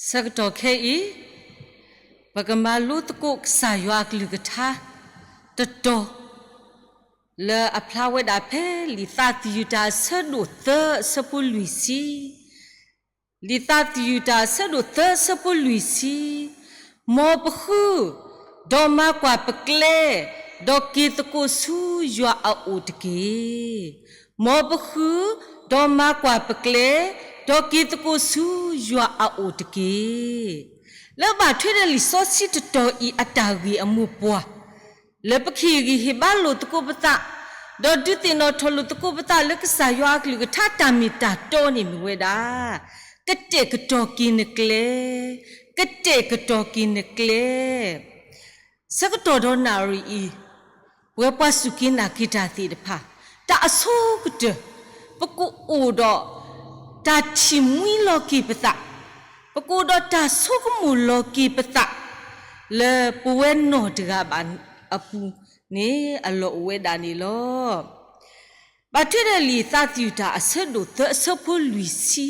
ဆၢကတီၢ်ခဲအံၤ ပကမၤလိသကိးကစၢ်ယွၤအကလုၢ်ကထါတတီၤ လၢအဖျါဝဲဒၣ်ဖဲလံာ်သးသယုၢ်တၢ်အဆၢဒိၣ်သၢအဆၢဖိလွံၢ်ဆံ, လံာ်သးသယုၢ်တၢ်အဆၢဒိၣ်သၢအဆၢဖိလွံၢ်ဆံ, မ်ပဃု ဒီးမၤကွၢ်ပကျဲ, ဒီးက့ၤသကိးဆူယွၤအအိၣ်တက့ၢ်. မ်ပဃု ဒီးမၤကွၢ်ပကျဲ, ဒီးက့ၤသကိးဆူယွၤအအိၣ်တက့ၢ်. လၢဘၣ်ထွဲဒီးလံာ်စီဆှံတတီၤအံၤအတၢ်ဂ့ၢ်အမိၢ်ပှၢ် လၢပကဟ့ၣ်ဂံၢ်ဟ့ၣ်ဘါလိာ်သကိးပသး, ဒီးဒုးသ့ၣ်နီၣ်ထီၣ်လိာ်သကိးပသးလၢကစၢ်ယွၤအကလုၢ်ကထါတၢ်မ့ၢ်တၢ်တီန့ၣ်မ့ၢ်ဝဲဒၣ် ကတဲာ်ကတီၤက့ၤနကျဲ, ကတဲာ်ကတီၤက့ၤနကျဲ. ဆၢကတီၢ်ဒီးနၣ်ရံၣ်အံၤ ပဝဲပှၤစူၢ်က့ၤနာ်က့ၤတၢ်သ့ၣ်တဖၣ် တၢ်အဆိကတၢၢ် ပကအိၣ်ဒီးတၢ်ထံၣ်မှံလီၤက့ၤပသး, ပကအိၣ်ဒီးတၢ်ဆိကမိၣ်လီၤက့ၤပသး လၢပဝဲနီၢ်တဂၤဘၣ်အပူၤန့ၣ် အလီၢ်အိၣ်ဝဲဒၣ်န့ၣ်လီၤ. ဘၣ်ထွဲဒီးလံာ်သးသယုၢ်တၢ်အဆၢဒိၣ်သၢအဆၢဖိလွံၢ်ဆံ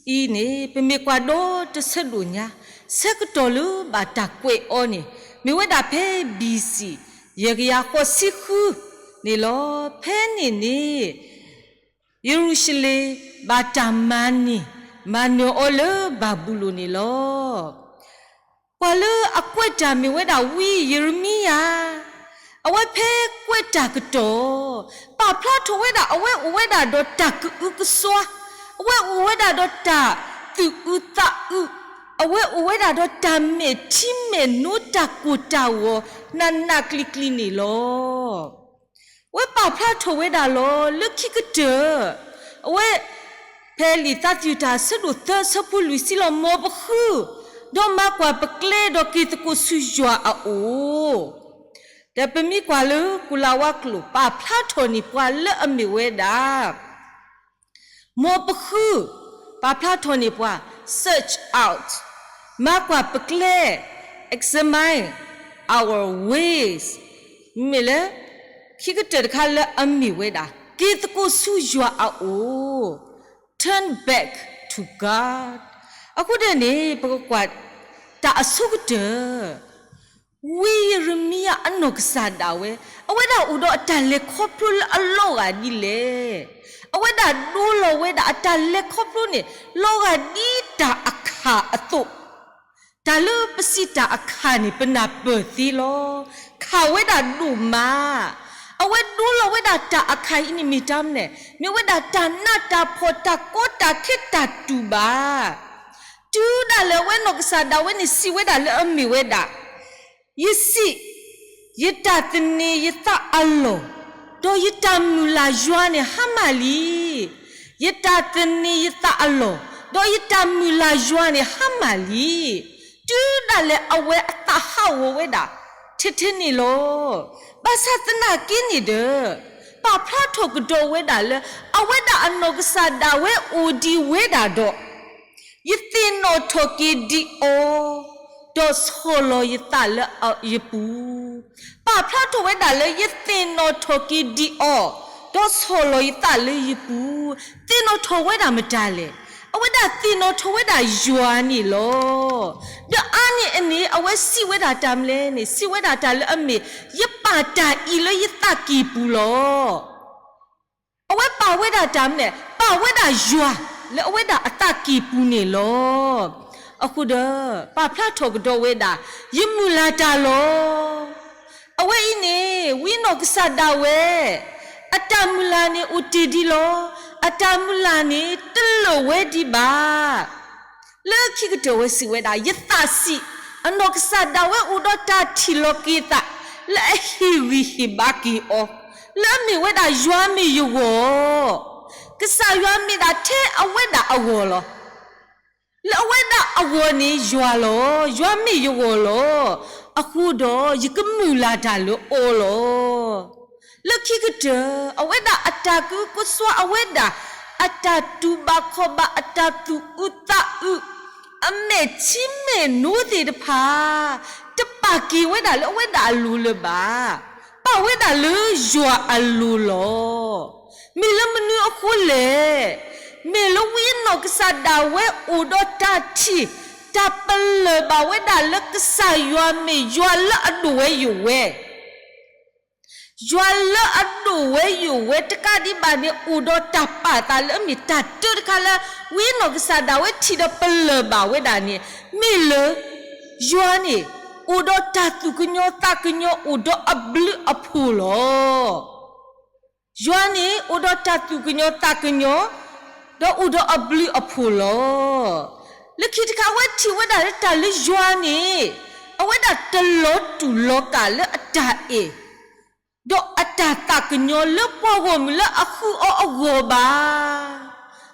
အံၤန့ၣ် ပမ့ၢ်ကွၢ်ဒီတဆၢဒိၣ်ညါ ဆၢကတီၢ်လၢဘၣ်တၢ်ကွဲးအီၤန့ၣ် မ့ၢ်ဝဲဒၣ်ဖဲ ဘီၣ်စံၣ် ယဲၢ်ကယၤဃိးဆံဃုန့ၣ်လီၤ. ဖဲန့ၣ်န့ၣ် ယရူၤၡလ့ၣ် ဘၣ်တၢ်မၤန့ၢ် မၤနၢၤအီၤလၢဘၤဘူလိၣ်န့ၣ်လီၤ. ပှၤလၢအကွဲးတၢ်မ့ၢ်ဝဲဒၣ်ဝံယံးရမံယၤ, အဝဲဖဲကွဲးတၢ်ကတီၢ် ပာ်ဖျါထီၣ်ဝဲဒၣ် အဝဲအိၣ်ဝဲဒၣ်ဒီးတၢ်ကအုကစွါ, အဝဲအိၣ်ဝဲဒၣ်ဒီးတၢ်သူၣ်အုးသးအုး, အဝဲအိၣ်ဝဲဒၣ်ဒီးတၢ်မဲာ်ထံမဲာ်နိ တၢ်ကိၢ်တၢ်ဂီၤ နးနးကျံၤကျံၤန့ၣ်လီၤ. အဝဲပာ်ဖျါထီၣ်ဝဲဒၣ်လီၤ လၢခံကတၢၢ် အဝဲ ဖဲလံာ်သးသယုၢ်တၢ်အဆၢဒိၣ်သၢအဆၢဖိလွံၢ်ဆံလီၤ. မ်ပဃု ဒီးမၤကွၢ်ပကျဲ ဒီးက့ၤသကိးဆူယွၤအအိၣ်, ဒီးပမ့ၢ်ကွၢ်လၢကူလၤဝါကျိာ် ပာ်ဖျါထီၣ်န့ၢ်ပှၤလၢအမ့ၢ်ဝဲဒၣ် မ်ပဃု ပာ်ဖျါထီၣ်န့ၢ်ပှၤ search out မၤကွၢ်ပကျဲ examine our ways မ့မ့ၢ်လၢ ခံကတၢၢ်တခါလၢအမ့ၢ်ဝဲဒၣ် က့ၤသကိးဆူယွၤအအိၣ် turn back to God အဃိန့ၣ်န့ၣ် ပကကွၢ်တၢ်အဆိကတၢၢ် ဝံယံးရမံယၤအနီၢ်ကစၢ်ဒၣ်ဝဲ အဝဲဒၣ်အိၣ်ဒီးအတၢ်လဲၤခီဖျိလၢအလီၤဂာ်ဒ်လဲၣ်. အဝဲဒၣ်ဒိလီၤဝဲဒၣ်အတၢ်လဲၤခီဖျိန့ၣ် လီၤဂာ်ဒ်တၢ်အခၣ်အသိး, တၢ်လၢပစံးတၢ်အခၣ်န့ၣ် ပနၢ်ပၢၢ်သ့လီၤ. ခၣ်ဝဲဒၣ်ဒိၣ်မး, အဝဲဒိလီၤဝဲဒၣ်တၢ်အခၣ်အံၤန့ၣ်မ့ၢ်တၢ်မနုၤလဲၣ်, မ့ၢ်ဝဲဒၣ်တၢ်နးတၢ်ဖှီၣ် တၢ်ကီတၢ်ခဲ တၢ်တူၢ်ဘၣ် တုၤဒၣ်လဲာ်အဝဲနီၢ်ကစၢ်ဒၣ်ဝဲန့ၣ် စံးဝဲဒၣ်လၢအမ့ၢ်ဝဲဒၣ်, ယစံး, ယတၢ်သန့ၤယသးအလီၢ်, ဒီးယတၢ်မုၢ်လၢ်ယွၤန့ၣ်ဟါမၢ်လံ. ယတၢ်သန့ၤယသးအလီၢ်, ဒီးယတၢ်မုၢ်လၢ်ယွၤန့ၣ်ဟါမၢ်လံ. တုၤဒၣ်လဲာ်အဝဲအသးဟးဂီၤဝဲဒၣ် ထဲထဲန့ၣ်လီၤ. ဘၣ်ဆၣ်သနာ်က့န့ၣ်ဒီး ပာ်ဖျါထီၣ်ကဒီးဝဲဒၣ်လၢ အဝဲဒၣ်အနီၢ်ကစၢ်ဒၣ်ဝဲအိၣ်ဒံးဝဲဒၣ်ဒီး ယသ့ၣ်နီၣ်ထီၣ်က့ၤဒံးအီၤ, ဒီးဆီၣ်လီၤယသးလၢယပူၤ. ပာ်ဖျါထီၣ်ဝဲဒၣ်လၢယသ့ၣ်နီၣ်ထီၣ်က့ၤဒံးအီၤ, ဒီးဆီၣ်လီၤယသးလၢယပူၤ. သ့ၣ်နီၣ်ထီၣ်ဝဲဒၣ်မတၤလဲၣ်. အဝဲဒၣ်သ့ၣ်နီၣ်ထီၣ်ဝဲဒၣ်ယွၤန့ၣ်လီၤ. ဒီးအါန့ၢ်အန့ၣ် အဝဲစံးဝဲဒၣ်တၢ်မနုၤလဲၣ်န့ၣ် စံးဝဲဒၣ်တၢ်လၢအမ့ၢ် ယပာ်တၢ်အံၤလၢယသးကံၢ်ပူၤလီၤ. အဝဲပာ်ဝဲဒၣ်တၢ်မနုၤလဲၣ်, ပာ်ဝဲဒၣ်ယွၤလၢအဝဲဒၣ်အသးကံၢ်ပူၤန့ၣ်လီၤ. အဃိဒီး ပာ်ဖျါထီၣ်ကဒီးဝဲဒၣ် ယမုၢ်လၢ်တၢ်လီၤ. အဝဲအံၤန့ၣ် ဝံနီၢ်ကစၢ်ဒၣ်ဝဲ အတၢ်မုၢ်လၢ်န့ၣ်အိၣ်တ့ၢ်ဒံးလီၤ. အတၢ်မုၢ်လၢ်န့ၣ် တလၢာ်ဝဲဒံးဘၣ်. လၢခံကတၢၢ်ဝဲစံးဝဲဒၣ် ယသးစံး, အနီၢ်ကစၢ်ဒၣ်ဝဲအိၣ်ဒီးတၢ်ထံၣ်လီၤက့ၤသး လၢအဟ့ၣ်ဂံၢ်ဟ့ၣ်ဘါက့ၤအီၤ, လၢအမ့ၢ်ဝဲဒၣ်ယွၤမ့ၢ်ယဂီၢ်, ကစၢ်ယွၤမ့ၢ်ဒၣ်ထဲအဝဲဒၣ်အဂီၢ်လီၤ. လၢအဝဲဒၣ်အဂီၢ်န့ၣ်ယွၤလီၤ, ယွၤမ့ၢ်ယဂီၢ်လီၤ. အဃိဒီးယကမုၢ်လၢ်တၢ်လၢအီၤလီၤ. လၢခံကတၢၢ် အဝဲဒၣ်အတၢ်ကအုကစွါအဝဲဒၣ်, အတၢ်တူၢ်ဘၣ်ခီၣ်ဘၣ် အတၢ်သူၣ်အုးသးအုး, အမဲာ်ထံမဲာ်နိသ့ၣ်တဖၣ် တပာ်က့ၤဝဲဒၣ်လၢအဝဲဒၣ်အလိၤလၢၤဘၣ်. ပာ်ဝဲဒၣ်လၢယွၤအလိၤလီၤ. မ့ၢ်လၢမနုၤအဃိလဲၣ်. မ့ၢ်လၢဝံအနီၢ်ကစၢ်ဒၣ်ဝဲအိၣ်ဒီးတၢ်ထံၣ် တၢ်ပလၢၢ်ဘၣ်ဝဲဒၣ်လၢကစၢ်ယွၤမ့ၢ်ယွၤလၢအဒိၣ်ဝဲယိာ်ဝဲ, ယွၤလၢအဒိၣ်ဝဲယိာ်ဝဲတကးဒံးဘၣ်န့ၣ် အိၣ်ဒီးတၢ်ပာ်သးလၢအမ့ၢ်တၢ်တၢတခါလၢ ဝံနီၢ်ကစၢ်ဒၣ်ဝဲထံၣ်ဒီးပလၢၢ်ဘၣ်ဝဲဒၣ်န့ၣ် မ့ၢ်လၢ ယွၤန့ၣ် အိၣ်ဒီးတၢ်သူၣ်ကညီၤသးကညီၤ အိၣ်ဒီးအဘျုးအဖှိၣ်လီၤ. ယွၤန့ၣ် အိၣ်ဒီးတၢ်သူၣ်ကညီၤသးကညီၤ, ဒီးအိၣ်ဒီးအဘျုးအဖှိၣ်လီၤ. လၢခံတခါ အဝဲထံၣ်ဝဲဒၣ်လၢတၢ်လၢယွၤန့ၣ် အဝဲဒၣ်တလီၤတူာ်လီၤကာ်လၢအတၢ်အဲၣ် ဒီးအတၢ်သးကညီၤလၢပှၤဂီၢ်မုၢ်လၢအဃုအီၤအဂီၢ်ဘၣ်.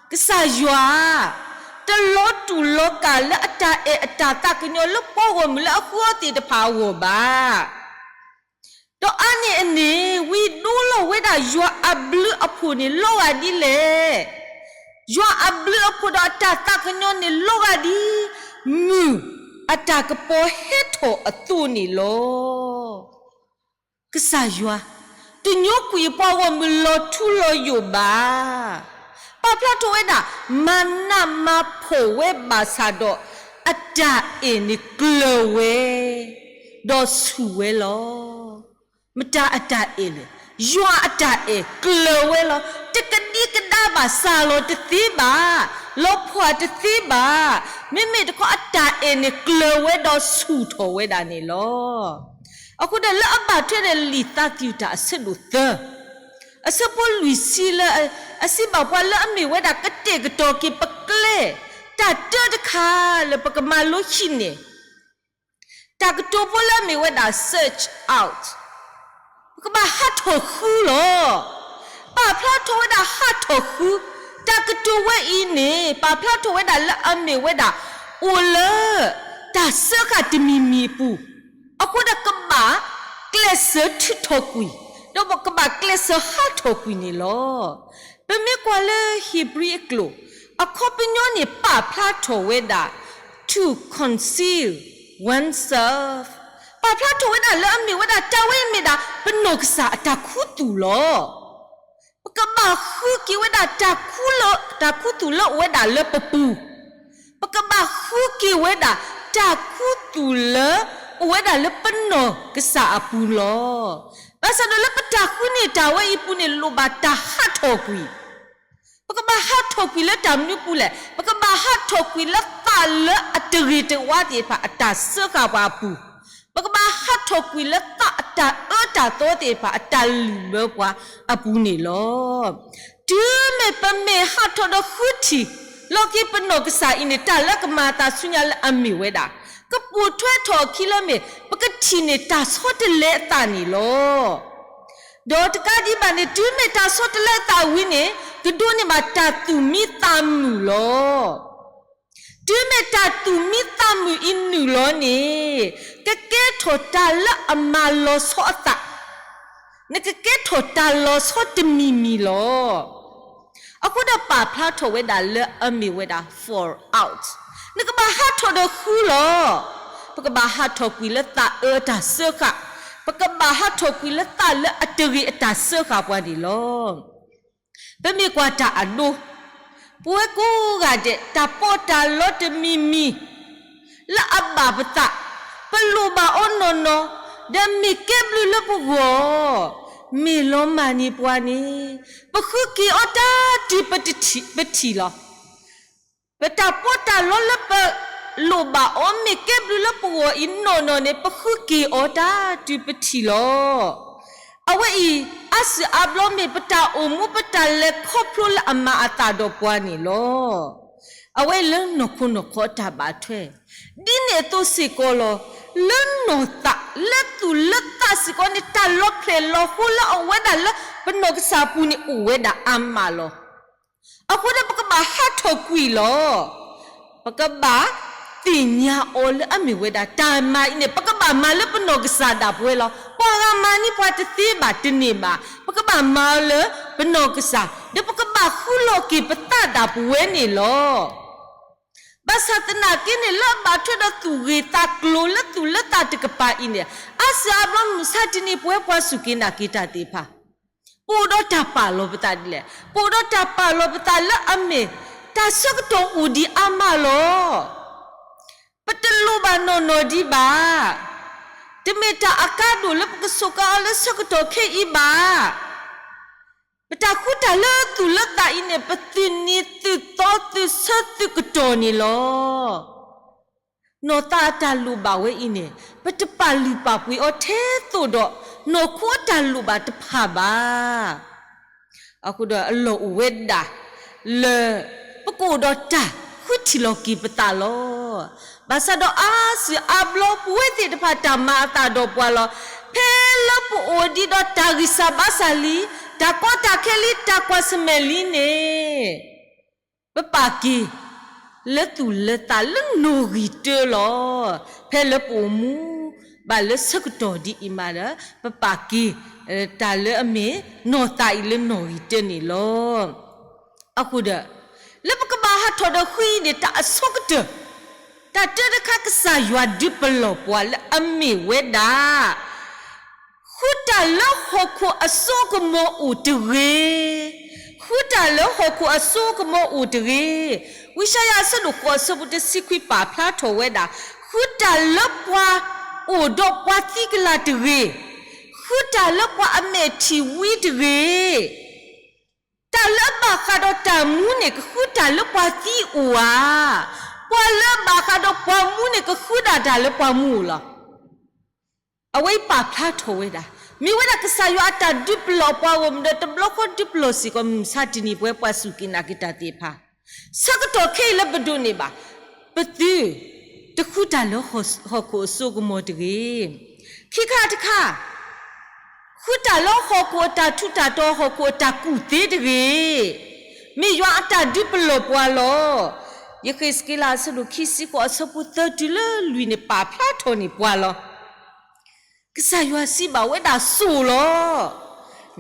ကစၢ်ယွၤ တလီၤတူာ်လီၤကာ်လၢအတၢ်အဲၣ်အတၢ်သးကညီၤလၢပှၤဂီၢ်မုၢ်လၢအဃုအီၤသ့ၣ်တဖၣ်အဂီၢ်ဘၣ်. ဒီးအါန့ၢ်အန့ၣ် ဝံဒိလီၤဝဲဒၣ်ယွၤအဘျုးအဖှိၣ်န့ၣ်လီၤဂာ်ဒ်လဲၣ်. ယွၤအဘျုးအဖှိၣ်ဒီးအတၢ်သးကညီၤန့ၣ်လီၤဂာ်ဒ် မုၢ်အတၢ်ကပီၤဟဲထီၣ်အသိးန့ၣ်လီၤ. ကစၢ်ယွၤ တညိကွံာ်ပှၤဂီၢ်မုၢ်လီၤထူလီၤယိာ်ဘၣ်. ပာ်ဖျါထီၣ်ဝဲဒၣ် မၤနးမၤဖှီၣ်ဝဲဘၣ်ဆၣ်ဒီး အတၢ်အဲၣ်န့ၣ်ကျၢၤဝဲ ဒီးဆူၣ်ဝဲလီၤ. မတၤအတၢ်အဲၣ်လဲၣ်, ယွၤအတၢ်အဲၣ်ကျၢၤဝဲလီၤ. တကဒံကဒါဘၣ်, စၢ်လီၤတသ့ဘၣ်, လီၤဖှီၣ်တသ့ဘၣ်. မ့မ့ၢ်တခီအတၢ်အဲၣ်န့ၣ်ကျၢၤဝဲဒီးဆူၣ်ထီၣ်ဝဲဒၣ်န့ၣ်လီၤ. အဃိဒီးလၢအဘၣ်ထွဲဒီးလံာ်သးကံၢ်တၢ်အဆၢဒိၣ်သၢ အဆၢဖိလွံၢ်ဆံလၢ အစံးဘၣ်ပှၤလၢအမ့ၢ်ဝဲဒၣ်ကတဲာ်ကတီၤက့ၤပကျဲ တၢ်တၢတခါလၢပကမၤလိဟံးန့ၢ် တၢ်ကတိၤဖိလၢအမ့ၢ်ဝဲဒၣ် search out, ပကဘၣ်ဟးထီၣ်ဃုလီၤ. ပာ်ဖျါထီၣ်ဝဲဒၣ်ဟးထီၣ်ဃု, တၢ်ကတိၤဝဲအံၤန့ၣ် ပာ်ဖျါထီၣ်ဝဲဒၣ်လၢအမ့ၢ်ဝဲဒၣ် အိၣ်လၢ တၢ်စၢဃာ်တမံၤမံၤအပူၤ, အဃိဒီးကဘၣ်ကျဲးစၢးထုးထီၣ်ကွံာ်, ဒီးကဘၣ်ကျဲးစၢးဟးထီၣ်ကွံာ်န့ၣ်လီၤ. ပမ့ၢ်ကွၢ်လၢဧ့ၤဘြံၤအကျိာ် အခီပညီန့ၣ် ပာ်ဖျါထီၣ်ဝဲဒၣ် to conceal oneself, ပာ်ဖျါထီၣ်ဝဲဒၣ်လၢအမ့ၢ်ဝဲဒၣ်တၢ်ဝဲအံၤမ့ၢ်ဒၣ် ပနီၢ်ကစၢ်အတၢ်ခူသူၣ်လီၤ. ပကဘၣ်ဃုက့ၤဝဲဒၣ်တၢ်ခူသူၣ်လၢအိၣ်ဝဲဒၣ်လၢပပူၤ, ပကဘၣ်ဃုက့ၤဝဲဒၣ် တၢ်ခူသူၣ်လၢ အိၣ်ဝဲဒၣ်လၢပနီၢ်ကစၢ်အပူၤလီၤ. ဘၣ်ဆၣ်ဒီးလၢပတၢ်ဃုန့ၢ်တၢ်ဝဲအံၤအပူၤန့ၣ် လိၣ်ဘၣ်တၢ်ဟးထီၣ်ကွံာ်, ပကဘၣ်ဟးထီၣ်ကွံာ်လၢတၢ်မနုၤပူၤလဲၣ်. ပကဘၣ်ဟးထီၣ်ကွံာ်လၢသးလၢအတဂ့ၤတဝါသ့ၣ်တဖၣ်အတၢ်စၢဃာ်ပှၤအပူၤ, ပကဘၣ်ဟးထီၣ်ကွံာ်လၢသးအတၢ်အၢတၢ်သီသ့ၣ်တဖၣ်အတၢ်လုၢ်ဘၢပှၤအပူၤန့ၣ်လီၤ. တုၤမ့ၢ်ပမ့ၢ်ဟးထီၣ်ဒီးဃုထံၣ်လီၤက့ၤပနီၢ်ကစၢ်အံၤန့ၣ် တၢ်လၢကမၤအသးဆူညါလၢအမ့ၢ်ဝဲဒၣ် ကပိာ်ထွဲထီၣ်အခံလၢမ့ၢ် ပကထံၣ်န့ၢ်တၢ်ဆီတလဲအသးန့ၣ်လီၤ. ဒီးတကးဒံးဘၣ်န့ၣ် တုၤမ့ၢ်တၢ်ဆီတလဲအသးဝံၤန့ၣ် ကဒိးန့ၢ်ဘၣ်တၢ်သူၣ်မံသးမုာ်လီၤ. တုၤမ့ၢ်တၢ်သူၣ်မံသးမုာ်အံၤနုာ်လီၤန့ၣ် ကကဲထီၣ်တၢ်လၢအမၤလီၤဆီအသး, နကကဲထီၣ်တၢ်လီၤဆီတမံၤမံၤလီၤ. အဃိဒီးပာ်ဖျါထီၣ်ဝဲဒၣ်လၢအမ့ၢ်ဝဲဒၣ် fall out, နကဘၣ်ဟးထီၣ်ဒီးဃုလီၤ. ပကဘၣ်ဟးထီၣ်ကွံာ်လၢသးအၢတၢ်စၢဃာ်, ပကဘၣ်ဟးထီၣ်ကွံာ်လၢသးလၢအတဂ့ၤအတၢ်စၢဃာ်ပှၤန့ၣ်လီၤ. ပမ့ၢ်ကွၢ်တၢ်အဒိ ပဝဲကိးဂၤဒဲး တၢ်ပီးတၢ်လီတမံၤမံၤ လၢအဘၣ်ပသး, ပလိၣ်ဘၣ်အီၤနီၢ်နီၢ်, ဒီးမ့ၢ်ကဲဘျုးလၢပဂီၢ်, မ့ၢ်လီၤမၢ်န့ၢ်ပှၤန့ၣ် ပဃုက့ၤအီၤတၢ်တုၤပထံၣ်, ပထံၣ်လီၤ. ပတၢ်ပီးတၢ်လီလၢပလိၣ်ဘၣ်အီၤ မ့ၢ်ကဲဘျုးလၢပဂီၢ်အံၤနီၢ်နီၢ်န့ၣ် ပဃုက့ၤအီၤတၢ်တုၤပထံၣ်လီၤ. အဝဲအံၤ အါစုအါဘျီမ့ၢ်ပတၢ်အိၣ်မူ ပတၢ်လဲၤခီဖျိလၢအမၤအသးဒီးပှၤန့ၣ်လီၤ. အဝဲအံၤလၢနီၢ်ခိနီၢ်ခီအတၢ်ဘၣ်ထွဲ, ဒ်န့ၣ်အသိးစ့ၢ်ကီးလီၤ. လၢနီၢ်သး လၢသူၣ်လၢသးစ့ၢ်ကီးန့ၣ် တၢ်လီၤဖျဲၣ်လီၤဃိလၢအဝဲဒၣ်လၢပနီၢ်ကစၢ်အပူၤန့ၣ်အိၣ်ဝဲဒၣ်အါမးလီၤ. အဃိဒီးပကဘၣ်ဟးထီၣ်ကွံာ်လီၤ. ပကဘၣ်သ့ၣ်ညါအီၤလၢအမ့ၢ်ဝဲဒၣ် တၢ်မၤအံၤန့ၣ် ပကဘၣ်မၤလၢပနီၢ်ကစၢ်ဒၣ်ပဝဲလီၤ. ပှၤဂၤမၤန့ၢ်ပှၤတသ့ဘၣ်တန့ၢ်ဘၣ်. ပကဘၣ်မၤအီၤလၢပနီၢ်ကစၢ်, ဒီးပကဘၣ်ဃုလီၤက့ၤပသးဒၣ်ပဝဲန့ၣ်လီၤ. ဘၣ်ဆၣ်သနာ်က့န့ၣ် လၢအဘၣ်ထွဲဒီးသူၣ်ဂ့ၢ်သးကျိၤလၢသူၣ်လၢသးတကပၤအံၤန့ၣ် အါစုအါဘျီမုၢ်ဆါတနံၤပဝဲပှၤစူၢ်က့ၤနာ်က့ၤတၢ်သ့ၣ်တဖၣ် ပအိၣ်ဒီးတၢ်ပာ်လီၤပသးဒ်လဲၣ်. ပအိၣ်ဒီးတၢ်ပာ်လီၤပသးလၢအမ့ၢ် တၢ်ဆၢကတီၢ်အိၣ်ဒံးအါမးလီၤ. ပတလိၣ်ဘၣ်နီၢ်နီၢ်ဒံးဘၣ်. တမ့ၢ်တၢ်အကါဒိၣ်လၢပကစူးကါအီၤလၢဆၢကတီၢ်ခဲအံၤဘၣ်. ပတၢ်ဃုတၢ်လၢသူၣ်လၢသးအံၤန့ၣ် ပသုးနံၤသုးသီသုးဆၢသုးကတီၢ်န့ၣ်လီၤ. နီၢ်သးအတၢ်လိၣ်ဘၣ်ဝဲအံၤန့ၣ် ပတပာ်လုၢ်ပာ်ပှ့ၤအီၤထဲသိးဒီး နီၢ်ခိအတၢ်လိၣ်ဘၣ်တဖၣ်ဘၣ်. အဃိဒီးအလီၢ်အိၣ်ဝဲဒၣ် လၢ ပကအိၣ်ဒီးတၢ်ဃုထံၣ်လီၤက့ၤပသးလီၤ. ဘၣ်ဆၣ်ဒီးအါစုအါဘျီပဝဲသ့ၣ်တဖၣ်တၢ်မၤအသးဒီးပှၤလီၤ. ဖဲလၢပအိၣ်ဒံးဒီးတၢ်ဂံၢ်စၢ်ဘါစၢ်လံ, တၢ်ကီတၢ်ခဲလံ, တၢ်ကွၢ်ဆၢၣ်မဲာ်လံန့ၣ် ပပာ်က့ၤ လၢသူၣ်လၢသးလၢနီၣ်ဂံၢ်တၢလီၤ. ဖဲလၢပအိၣ်မူ ဘၣ်လၢဆၢကတီၢ်ဒ်အံၤမးဒီး ပပာ်က့ၤ တၢ်လၢအမ့ၢ် နီၢ်သးအံၤလၢနီၣ်ဂံၢ်တၢန့ၣ်လီၤ. အဃိဒီး လၢပကဘၣ်ဟးထီၣ်ဒီးဃုအံၤန့ၣ် တၢ်အဆိကတၢၢ် တၢ်တၢတခါကစၢ်ယွၤဒုးပလီၢ်ပှၤလၢအမ့ၢ်ဝဲဒၣ် ဃုတၢ်လၢဟီၣ်ခိၣ်အစိအကမီၤအိၣ်တဂ့ၤ. ဃုတၢ်လၢဟီၣ်ခိၣ်အစိအကမီၤအိၣ်တဂ့ၤ. ဝံယၡါယၤအဆၢဒိၣ်ဃိးအဆၢဖိတဆံခွံပာ်ဖျါထီၣ်ဝဲဒၣ် ဃုတၢ်လၢပှၤအိၣ်ဒီးပှၤသံကလၤတဂ့ၤ. ဃုတၢ်လၢပှၤအမဲာ်ထံၣ်ဝံတဂ့ၤ. တၢ်လၢအဘၣ်ဃးဒီးတၢ်မူန့ၣ် ကဃုတၢ်လၢပှၤသံအိၣ်ဧါ. ပှၤလၢအဘၣ်ဃးဒီးပှၤမူန့ၣ် ကဃုဒၣ်တၢ်လၢပှၤမူအိၣ်လီၤ. အဝဲအံၤပာ်ဖျါထီၣ်ဝဲဒၣ် မ့ၢ်ဝဲဒၣ်ကစၢ်ယွၤအတၢ်ဒုးပလီၢ်ပှၤဂီၢ်မုၢ်ဒီး တဘျီဃီဒုးပလီၢ်စ့ၢ်ကီး မုၢ်မဆါတနံၤ ပဝဲပှၤစူၢ်က့ၤနာ်က့ၤတၢ်သ့ၣ်တဖၣ် ဆၢကတီၢ်ခဲအံၤလၢပဒိးန့ၢ်ဘၣ် ပသု တဃုတၢ်လၢဟီၣ်ခိၣ်အစိကမီၤတဂ့ၤ. ခံခါတခါ ဃုတၢ်လၢဟီၣ်ခိၣ်အတၢ်ထူးတၢ်တီၤ ဟီၣ်ခိၣ်အတၢ်ကူၣ်သ့တဂ့ၤ. မ့ၢ်ယွၤအတၢ်ဒုးပလီၢ်ပှၤလီၤ. ယဃ့းစက့လးအဆၢဒိၣ်ခံဆံဃိးအဆၢဖိသၢတုၤလၢလွံၢ်န့ၣ် ပာ်ဖျါထီၣ်န့ၢ်ပှၤလီၤ. ကစၢ်ယွၤစံးဘၣ်ဝဲဒၣ်စိၣ်လီၤ.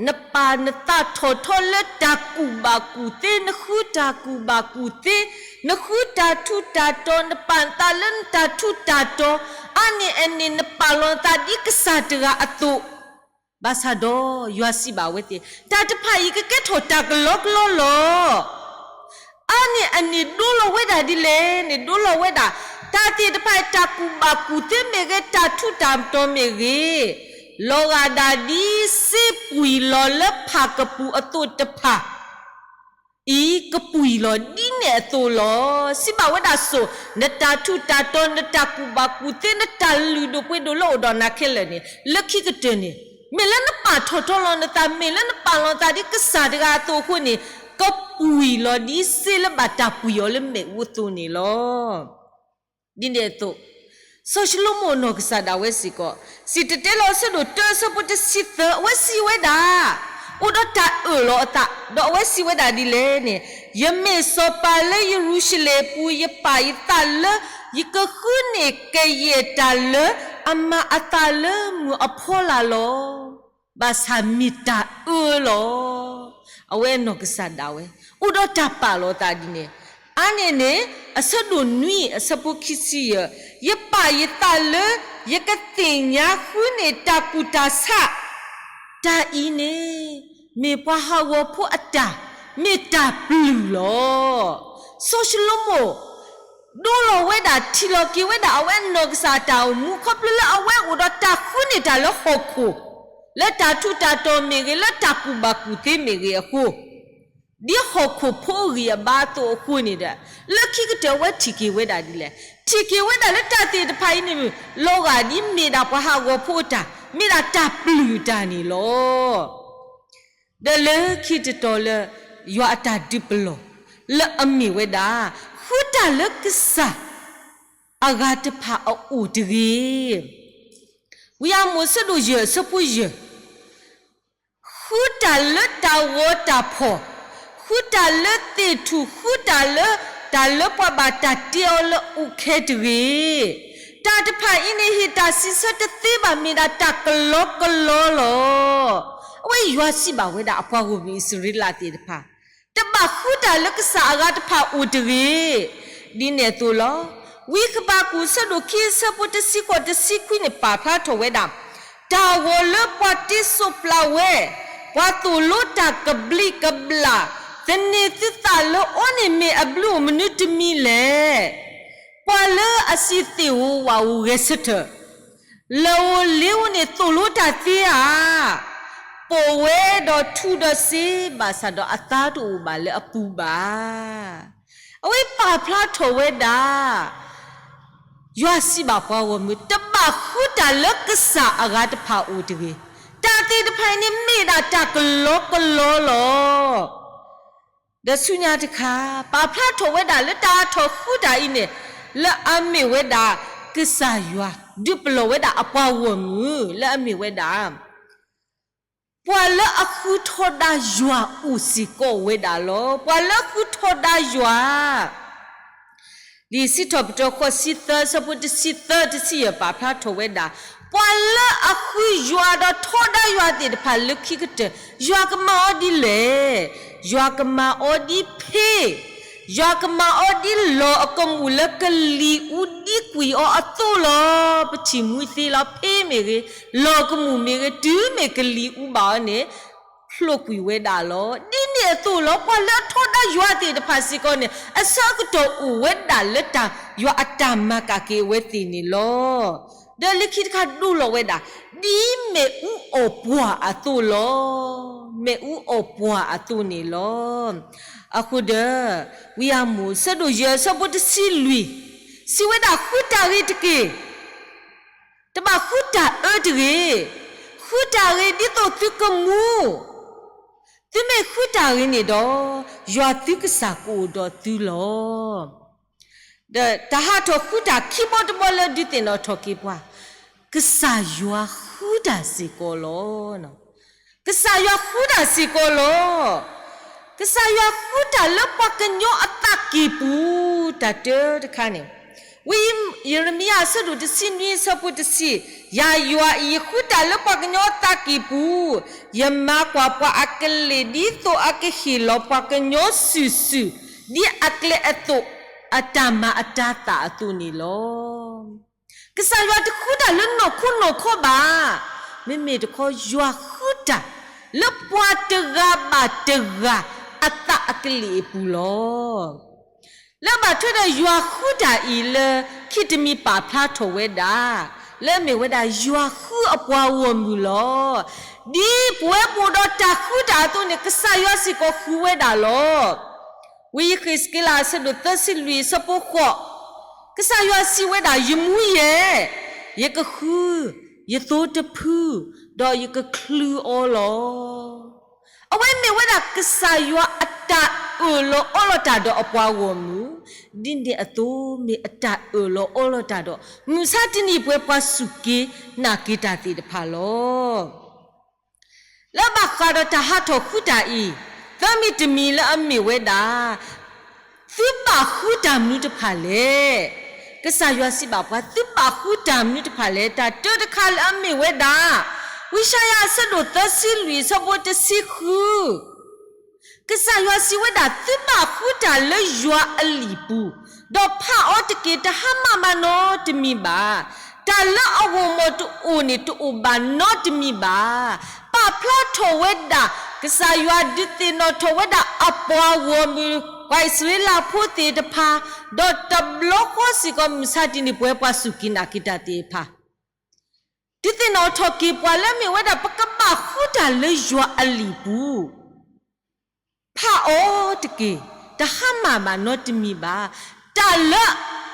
နပာ်နသးထီၣ်ထီလၢတၢ်ကူၣ်ဘၣ်ကူၣ်သ့, နဃုတၢ်ကူၣ်ဘၣ်ကူၣ်သ့, နဃုတၢ်ထူးတၢ်တီၤ, နပာ်နသးလၢနတၢ်ထူးတၢ်တီၤ, အါန့ၢ်အန့ၣ်နပာ်လီၤနသးဒ်ကစၢ်တဂၤအသိး ဘၣ်ဆၣ်ဒီးယွၤစံးဘၣ်ဝဲသ့ၣ်, တၢ်တဖၣ်အံၤကကဲထီၣ်တၢ်ကလီကလီလီၤ. အါန့ၢ်အန့ၣ်ဒိလီၤဝဲဒၣ်ဒ်လဲၣ်န့ၣ် ဒိလီၤဝဲဒၣ် တၢ်သ့ၣ်တဖၣ်အံၤ တၢ်ကူၣ်ဘၣ်ကူၣ်သ့မ့ၢ်ဂ့ၤ, တၢ်ထူးတၢ်တီၤမ့ၢ်ဂ့ၤ, လီၤဂာ်ဒၣ်ဒ်စ့ပှံၢ်လီၤလၢဖၣ်ကပူၤအသိးတဖၣ် အံၤကပှံၢ်လီၤဒ်န့ၣ်အသိးလီၤ. စံးဘၣ်ဝဲဒၣ်စိၣ်, နတၢ်ထူးတၢ်တီၤ, နတၢ်ကူၣ်ဘၣ်ကူၣ်သ့, နတၢ်လုၢ်ဒိၣ်ပှ့ၤဒိၣ်လၢအိၣ်ဒီးနၤခဲလၢာ်န့ၣ်, လၢခံကတၢၢ်န့ၣ် မ့ၢ်လၢနပာ်ထီၣ်ထီလီၤနသး, မ့ၢ်လၢနပာ်လီၤနသးဒ်ကစၢ်တဂၤအသိးအဃိန့ၣ်, ကပှံၢ်လီၤဒ်စ့လၢဘၣ်တၢ်ပှံၢ်အီၤလၢမ့ၣ်အူအသိးန့ၣ်လီၤ. ဒ်န့ၣ်အသိး, စီၤၡလိၤမိၣ်အနီၢ်ကစၢ်ဒၣ်ဝဲစ့ၢ်ကီး, စံၣ်တဲၤတဲလီၤအဆၢဒိၣ်တၢအဆၢဖိတဆံသၢ အဝဲစံးဝဲဒၣ်, အိၣ်ဒီးတၢ်အၢၣ်လီၤအသး, ဒီးအဝဲစံးဝဲဒၣ်ဒ်လဲၣ်န့ၣ်, ယမ့ၢ်စီၤပၤလၢယရူၤၡလ့ၣ်အပူၤ, ယပာ်ယသးလၢ ယကဃုန့ၢ်ကယဲၢ်တၢ်လၢအမၤအသးလၢမုၢ်အဖီလာ်လီၤ. ဘၣ်ဆၣ်မ့ၢ်တၢ်အၢလီၤ. အဝဲအနီၢ်ကစၢ်ဒၣ်ဝဲ အိၣ်ဒီးတၢ်ပာ်လီၤသးဒ်န့ၣ်, အါန့ၢ်န့ၣ် အဆၢဒိၣ်နွံအဆၢဖိခံဆံယဲၢ်, ယပာ်ယသးလၢ ယကသ့ၣ်ညါဃုန့ၢ်တၢ်ကူၣ်တၢ်ဆး, တၢ်အံၤန့ၣ် မ့ၢ်ပှၤဟးဂီၤဖိအတၢ်, မ့ၢ်တၢ်ပျုၢ်လီၤ. စီၤၡလိၤမိၣ် ဒိလီၤဝဲဒၣ် ထံၣ်လီၤက့ၤဝဲဒၣ် အဝဲအနီၢ်ကစၢ်အတၢ်အိၣ်မူ ခီဖျိလၢအဝဲအိၣ်ဒီးတၢ်ဃုန့ၢ်တၢ်လၢဟီၣ်ခိၣ်, လၢတၢ်ထူးတၢ်တီၤမ့ၢ်ဂ့ၤ, လၢတၢ်ကူၣ်ဘၣ်ကူၣ်သ့မ့ၢ်ဂ့ၤအဃိ, ဒ်ဟီၣ်ခိၣ်ဖိအဂံၢ်အဘါအသိးအဃိန့ၣ်ဒီး, လၢခံကတၢၢ်အဝဲထံၣ်က့ၤဝဲဒၣ်ဒ်လဲၣ်, ထံၣ်က့ၤဝဲဒၣ်လၢတၢ်သ့ၣ်တဖၣ်အံၤန့ၣ် လီၤဂာ်ဒ်မ့ၢ်ဒၣ်ပှၤဟးဂီၤဖိအတၢ်, မ့ၢ်ဒၣ်တၢ်ပျုၢ်အတၢ်န့ၣ်လီၤ. ဒီးလၢခံတတီၤလၢ ယွၤအတၢ်ဒုးပလီၢ် လၢအမ့ၢ်ဝဲဒၣ် ဃုတၢ်လၢကစၢ်အဂၤတဖၣ်အအိၣ်တဂ့ၤ. ဝံယၢမူးအဆၢဒိၣ်ယဲၢ်အဆၢဖိယဲၢ်, ဃုတၢ်လၢတၢ်ဂီၤတၢ်ဖီၣ်, ဃုတၢ်လၢသ့ၣ်ထူၣ်, ဃုတၢ်လၢ တၢ်လၢပှၤဘၣ်တၢ်တ့အီၤလၢအူးခဲတဂ့ၤ. တၢ်တဖၣ်အံၤန့ၣ် ဟ့ၣ်တၢ်စံးဆၢတသ့ဘၣ် မ့ၢ်ဒၣ်တၢ်ကလီကလီလီၤ. အဝဲယွၤစံးဘၣ်ဝဲဒၣ်အပှၤဂီၢ်မုၢ်အံၣ်စရ့လးသ့ၣ်တဖၣ်, တဘၣ်ဃုတၢ်လၢကစၢ်အဂၤတဖၣ်အိၣ်တဂ့ၤ. ဒ်န့ၣ်အသိးလီၤ. ဝံဃဘးကူာ်အဆၢဒိၣ်ခံအဆၢဖိတဆံဃိးတဆံခွံန့ၣ် ပာ်ဖျါထီၣ်ဝဲဒၣ် တၢ်ဂီၤလၢပှၤတ့စိးပျးဝဲ, ပှၤသိၣ်လိတၢ်ကဘျံးကဘျၣ်, သန့ၤသုသးလၢအီန့ၣ်မ့ၢ်အဘျုးအိၣ်မနုၤတမံၤလဲၣ်. ပှၤလၢ အစံၣ်သ့ၣ်ဧိၤဝၣ်ဧိၤဂဲၤဆၢထၢၣ်, လၢၢ်ဧိၤလ့ဧိၤန့ၣ်သိၣ်လိတၢ်သ့ဧါ, ပိာ်ဝဲဒီးထူဒီးစ့ ဘၣ်ဆၣ်ဒီးအသါတအိၣ်ဘၣ်လၢအပူၤဘၣ်. အဝဲပာ်ဖျါထီၣ်ဝဲဒၣ် ယွၤစံးဘၣ်ပှၤဂီၢ်မုၢ် တဘၣ်ဃုတၢ်လၢကစၢ်အဂၤတဖၣ်အိၣ်တဂ့ၤ. တၢ်သ့ၣ်တဖၣ်အံၤန့ၣ်မ့ၢ်ဒၣ်တၢ်ကလီကလီလီၤ. ဒီးဆူညါတခါ ပာ်ဖျါထီၣ်ဝဲဒၣ်လၢတၢ်ထီၣ်ဃုတၢ်အံၤန့ၣ် လၢအမ့ၢ်ဝဲဒၣ် ကစၢ်ယွၤ ဒုးပလီၢ်ဝဲဒၣ်အပှၤဂီၢ်မုၢ် လၢအမ့ၢ်ဝဲဒၣ် ပှၤလၢအဃုထီဒါယွၤအိၣ်စ့ၢ်ကီးဝဲဒၣ်လီၤ. ပှၤလၢအဃုထီဒါယွၤ လံာ်စံးထီၣ်ပတြၢၤဃိးဆံသၢ ဆၢဖိတဆံသၢ တဆံယဲၢ် ပာ်ဖျါထီၣ်ဝဲဒၣ်, ပှၤလၢအဃုယွၤဒီးထီဒါယွၤသ့ၣ်တဖၣ်လၢခံကတၢၢ် ယွၤကမၤအီၤဒ်လဲၣ်. ယွၤကမၤအီၤဒ်ဖ့, ယွၤကမၤအီၤဒ်လီၢ်အကမူၣ်လၢကလံၤအူဒံကွံာ်အီၤအသိးလီၤ. ပထံၣ်မှံသ့လီၤ ဖ့မ့ၢ်ဂ့ၤ, လီၢ်ကမူၣ်မ့ၢ်ဂ့ၤ, တုၤမ့ၢ်ကလံၤအူဘၣ်အီၤန့ၣ် ဖျိးကွံာ်ဝဲဒၣ်လီၤ. ဒ်န့ၣ်အသိးလီၤ ပှၤလၢအထီဒါယွၤသ့ၣ်တဖၣ်စ့ၢ်ကီးန့ၣ် အဆၢကတီၢ်အိၣ်ဝဲဒၣ်လၢတၢ် ယွၤအတၢ်မၤကၣ်က့ၤအဝဲသ့ၣ်န့ၣ်လီၤ. ဒီးလၢခံတခါဒိလီၤဝဲဒၣ်, ဒ်မ့ၣ်အူအီၣ်ပှၢ်အသိးလီၤ. မ့ၣ်အူအီၣ်ပှၢ်အသိးန့ၣ်လီၤ. အဃိဒီး ဝံယၢမူး ဆၢဒိၣ်ယဲၢ် ဆၢဖိတဆံလွံၢ် စံးဝဲဒၣ် ဃုတၢ်ဂ့ၤတက့ၢ်. တဘၣ်ဃုတၢ်အၢတဂ့ၤ. ဃုတၢ်ဂ့ၤဒ်သိးသုကမူ, သုမ့ၢ်ဃုတၢ်ဂ့ၤန့ၣ်ဒီး ယွၤသုကစၢ်ကအိၣ်ဒီးသုလီၤ. ဒီးတၢ်ဟးထီၣ်ဃုတၢ်ခံဘီတဘီလၢဒုးသ့ၣ်နီၣ်ထီၣ်က့ၤပှၤ, ကစၢ်ယွၤဃုတၢ်စ့ၢ်ကီးလီၤ. ကစၢ်ယွၤဃုတၢ်စ့ၢ်ကီးလီၤ. ကစၢ်ယွၤဃုတၢ်လၢပှၤကညီအသးကံၢ်ပူၤ, တၢ်တၢတခါန့ၣ်, ဝံယံးရမံယၤ အဆၢဒိၣ်တဆံနွံ ဆၢဖိတဆံ, ယၤယွၤအံၤ ယဃုတၢ်လၢပှၤကညီအသးကံၢ်ပူၤ, ယမၤကွၢ်ပှၤအကလ့ၢ်ဒ်သိးအကဟ့ၣ်လီၤပှၤကညီစုာ်စုာ်, ဒ်အကျဲအသိး, အတၢ်မၤအတၤသၣ်အသိးန့ၣ်လီၤ. ကစၢ်ယွၤတဃုတၢ်လၢနီၢ်ခိနီၢ်ခီဘၣ်. မ့မ့ၢ်တခီ ယွၤဃုတၢ်လၢပှၤတဂၤဘၣ်တဂၤအသးအကလ့ၢ်အပူၤလီၤ. လၢဘၣ်ထွဲဒီးယွၤဃုတၢ်အံၤလၢခံတမံၤပာ်ဖျါထီၣ်ဝဲဒၣ်, လၢအမ့ၢ်ဝဲဒၣ်ယွၤဃုအပှၤဂီၢ်မုၢ်လီၤ. ဒ်ပဝဲပအိၣ်ဒီးတၢ်ဃုတၢ်အသိးန့ၣ် ကစၢ်ယွၤစ့ၢ်ကီးဃုဝဲဒၣ်လီၤ. ဝံယဃ့းစက့လး အဆၢဒိၣ်သၢဆံလွံၢ် အဆၢဖိဃိး, ကစၢ်ယွၤစံးဝဲဒၣ်, ယမူယဲၢ်, ယကဃု, ယသိတဖု, ဒီးယကချုးအီၤလီၤ. အဝဲမ့ၢ်ဝဲဒၣ်ကစၢ်ယွၤအတၢ်အၢၣ်လီၤအီလီၤတၢ်ဒီးအပှၤဂီၢ်မုၢ်, ဒ်န့ၣ်အသိးမ့ၢ်အတၢ်အၢၣ်လီၤအီလီၤတၢ်ဒီး မုၢ်ဆါတနံၤပှဲၤပှၤစူၢ်က့ၤနာ်က့ၤတၢ်သ့ၣ်တဖၣ်လီၤ. လၢဘၣ်ဃးဒီးတၢ်ဟးထီၣ်ဃုတၢ်အံၤ, သၢမံၤတမံၤလၢအမ့ၢ်ဝဲဒၣ် သုဘၣ်ဃုတၢ်မနုၤတဖၣ်လဲၣ်. ကစၢ်ယွၤစံးဘၣ်ပှၤ သုဘၣ်ဃုတၢ်မနုၤတဖၣ်လဲၣ်. တၢ်တၢတခါလၢအမ့ၢ်ဝဲဒၣ်, ဝံယၡါယၤ အဆၢဒိၣ်သၢဆံလွံၢ် အဆၢဖိတဆံဃု ကစၢ်ယွၤစံးဝဲဒၣ်, သုဘၣ်ဃုတၢ်လၢယွၤအလံာ်ပူၤ, ဒီးဖးအီၤတက့ၢ်. တဟါမၢ်ဘၣ်နီတမံၤဘၣ်. တၢ်လၢအဂီၢ်မီၢ်တအိၣ်န့ၣ် တအိၣ်ဘၣ်နီတမံၤဘၣ်. ပာ်ဖျါထီၣ်ဝဲဒၣ် ကစၢ်ယွၤဒုးသ့ၣ်နီၣ်ထီၣ်ဝဲဒၣ်အပှၤဂီၢ်မုၢ် ပှၤအံၣ်စရ့လးဖိသ့ၣ်တဖၣ်, ဒီးတဘျီဃီစ့ၢ်ကီး မုၢ်ဆါတနံၤပှဲၤပှၤစူၢ်က့ၤနာ်က့ၤတၢ်သ့ၣ်တဖၣ် ဒုးသ့ၣ်နီၣ်ထီၣ်က့ၤပှၤလၢအမ့ၢ်ဝဲဒၣ် ပကဘၣ်ဃုတၢ်လၢယွၤအလံာ်ပူၤ, ဖးအီၤတက့ၢ်. တဟါမၢ်ဘၣ်နီတမံၤဘၣ်. တၢ်လၢ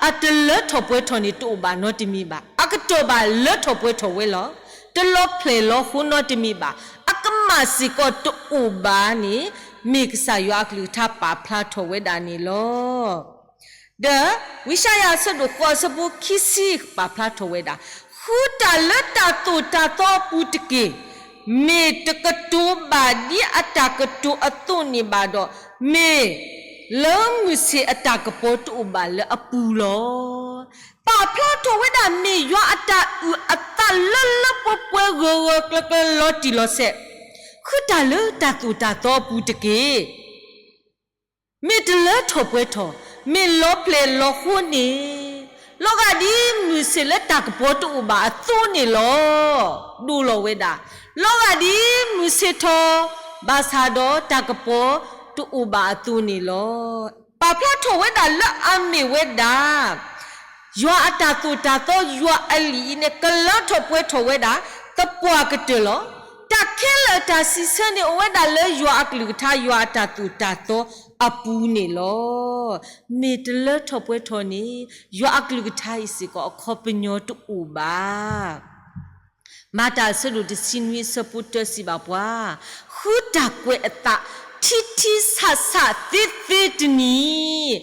အတလၢထီၣ်ပှဲၤထီၣ်န့ၣ် တအိၣ်ဘၣ်နီတမံၤဘၣ်. အကတီၢ်ဘၣ်လၢထီၣ်ပှဲၤထီၣ်ဝဲလီၤ. တလီၤဖျဲၣ်လီၤဃိနီတမံၤဘၣ်. အကမၣ်စ့ၢ်ကီးတအိၣ်ဘၣ်န့ၣ် မ့ၢ်ကစၢ်ယွၤအကလုၢ်ကထါပာ်ဖျါထီၣ်ဝဲဒၣ်န့ၣ်လီၤ. ဒီးဝံယၡါယၤ အဆၢဒိၣ်ဃိး အဆၢဖိခံဆံ ပာ်ဖျါထီၣ်ဝဲဒၣ်, ဃုတၢ်လၢတၢ်သိၣ်တၢ်သီအပူၤတက့ၢ်. မ့ၢ်တကတိၤဘၣ်ဒ်အတၢ်ကတိၤအသိးန့ၣ်ဘၣ်ဒီး, မ့ၢ်လၢမုၢ်ဆ့ၣ်အတၢ်ကပီၤတအိၣ်ဘၣ်လၢအပူၤလီၤ. ပာ်ဖျါထီၣ်ဝဲဒၣ် မ့ၢ်ယွၤအတၢ်အုၣ်အသးလၢလၢပှဲၤပှဲၤ ဂၢၢ်ဂၢၢ်ကျၢၤကျၢၤ လီၤတံၢ်လီၤဆဲး, ဃုတၢ်လၢတၢ်သိၣ်တၢ်သီအပူၤတက့ၢ်. မ့ၢ်တလၢထီၣ်ပှဲၤထီၣ်, မ့ၢ်လီၤဖျဲၣ်လီၤဃိန့ၣ်, လီၤဂာ်ဒ်မုၢ်ဆ့ၣ်လၢတၢ်ကပီၤတအိၣ်ဘၣ်အသိးန့ၣ်လီၤ. ဒိလီၤဝဲဒၣ်, လီၤဂာ်ဒ်မုၢ်ဆ့ၣ်ထီၣ်, ဘၣ်ဆၣ်ဒီးတၢ်ကပီၤတအိၣ်ဘၣ်အသိးန့ၣ်လီၤ. ပာ်ဖျါထီၣ်ဝဲဒၣ်လၢအမ့ၢ်ဝဲဒၣ် ယွၤအတၢ်သိၣ်တၢ်သီ ယွၤအလံာ်အံၤန့ၣ် ကလၢထီၣ်ပှဲၤထီၣ်ဝဲဒၣ် သပှၢ်ကတၢၢ်လီၤ. တၢ်ခဲလၢာ်တၢ်စံးဆၢန့ၣ် အိၣ်ဝဲဒၣ်လၢယွၤအကလုၢ်ကထါ ယွၤအတၢ်သိၣ်တၢ်သီအပူၤန့ၣ်လီၤ. မ့ၢ်တလၢထီၣ်ပှဲၤထီၣ်န့ၣ် ယွၤအကလုၢ်ကထါအံၤစ့ၢ်ကီး အခီပညီတအိၣ်ဘၣ်. မၤတၢ်အဆၢဒိၣ်တဆံနွံအဆၢဖိတၢစံးဘၣ်ပှၤ, ဃုတၢ်ကွဲးအသးထံထံဆးဆးသ့သ့တနံၤ,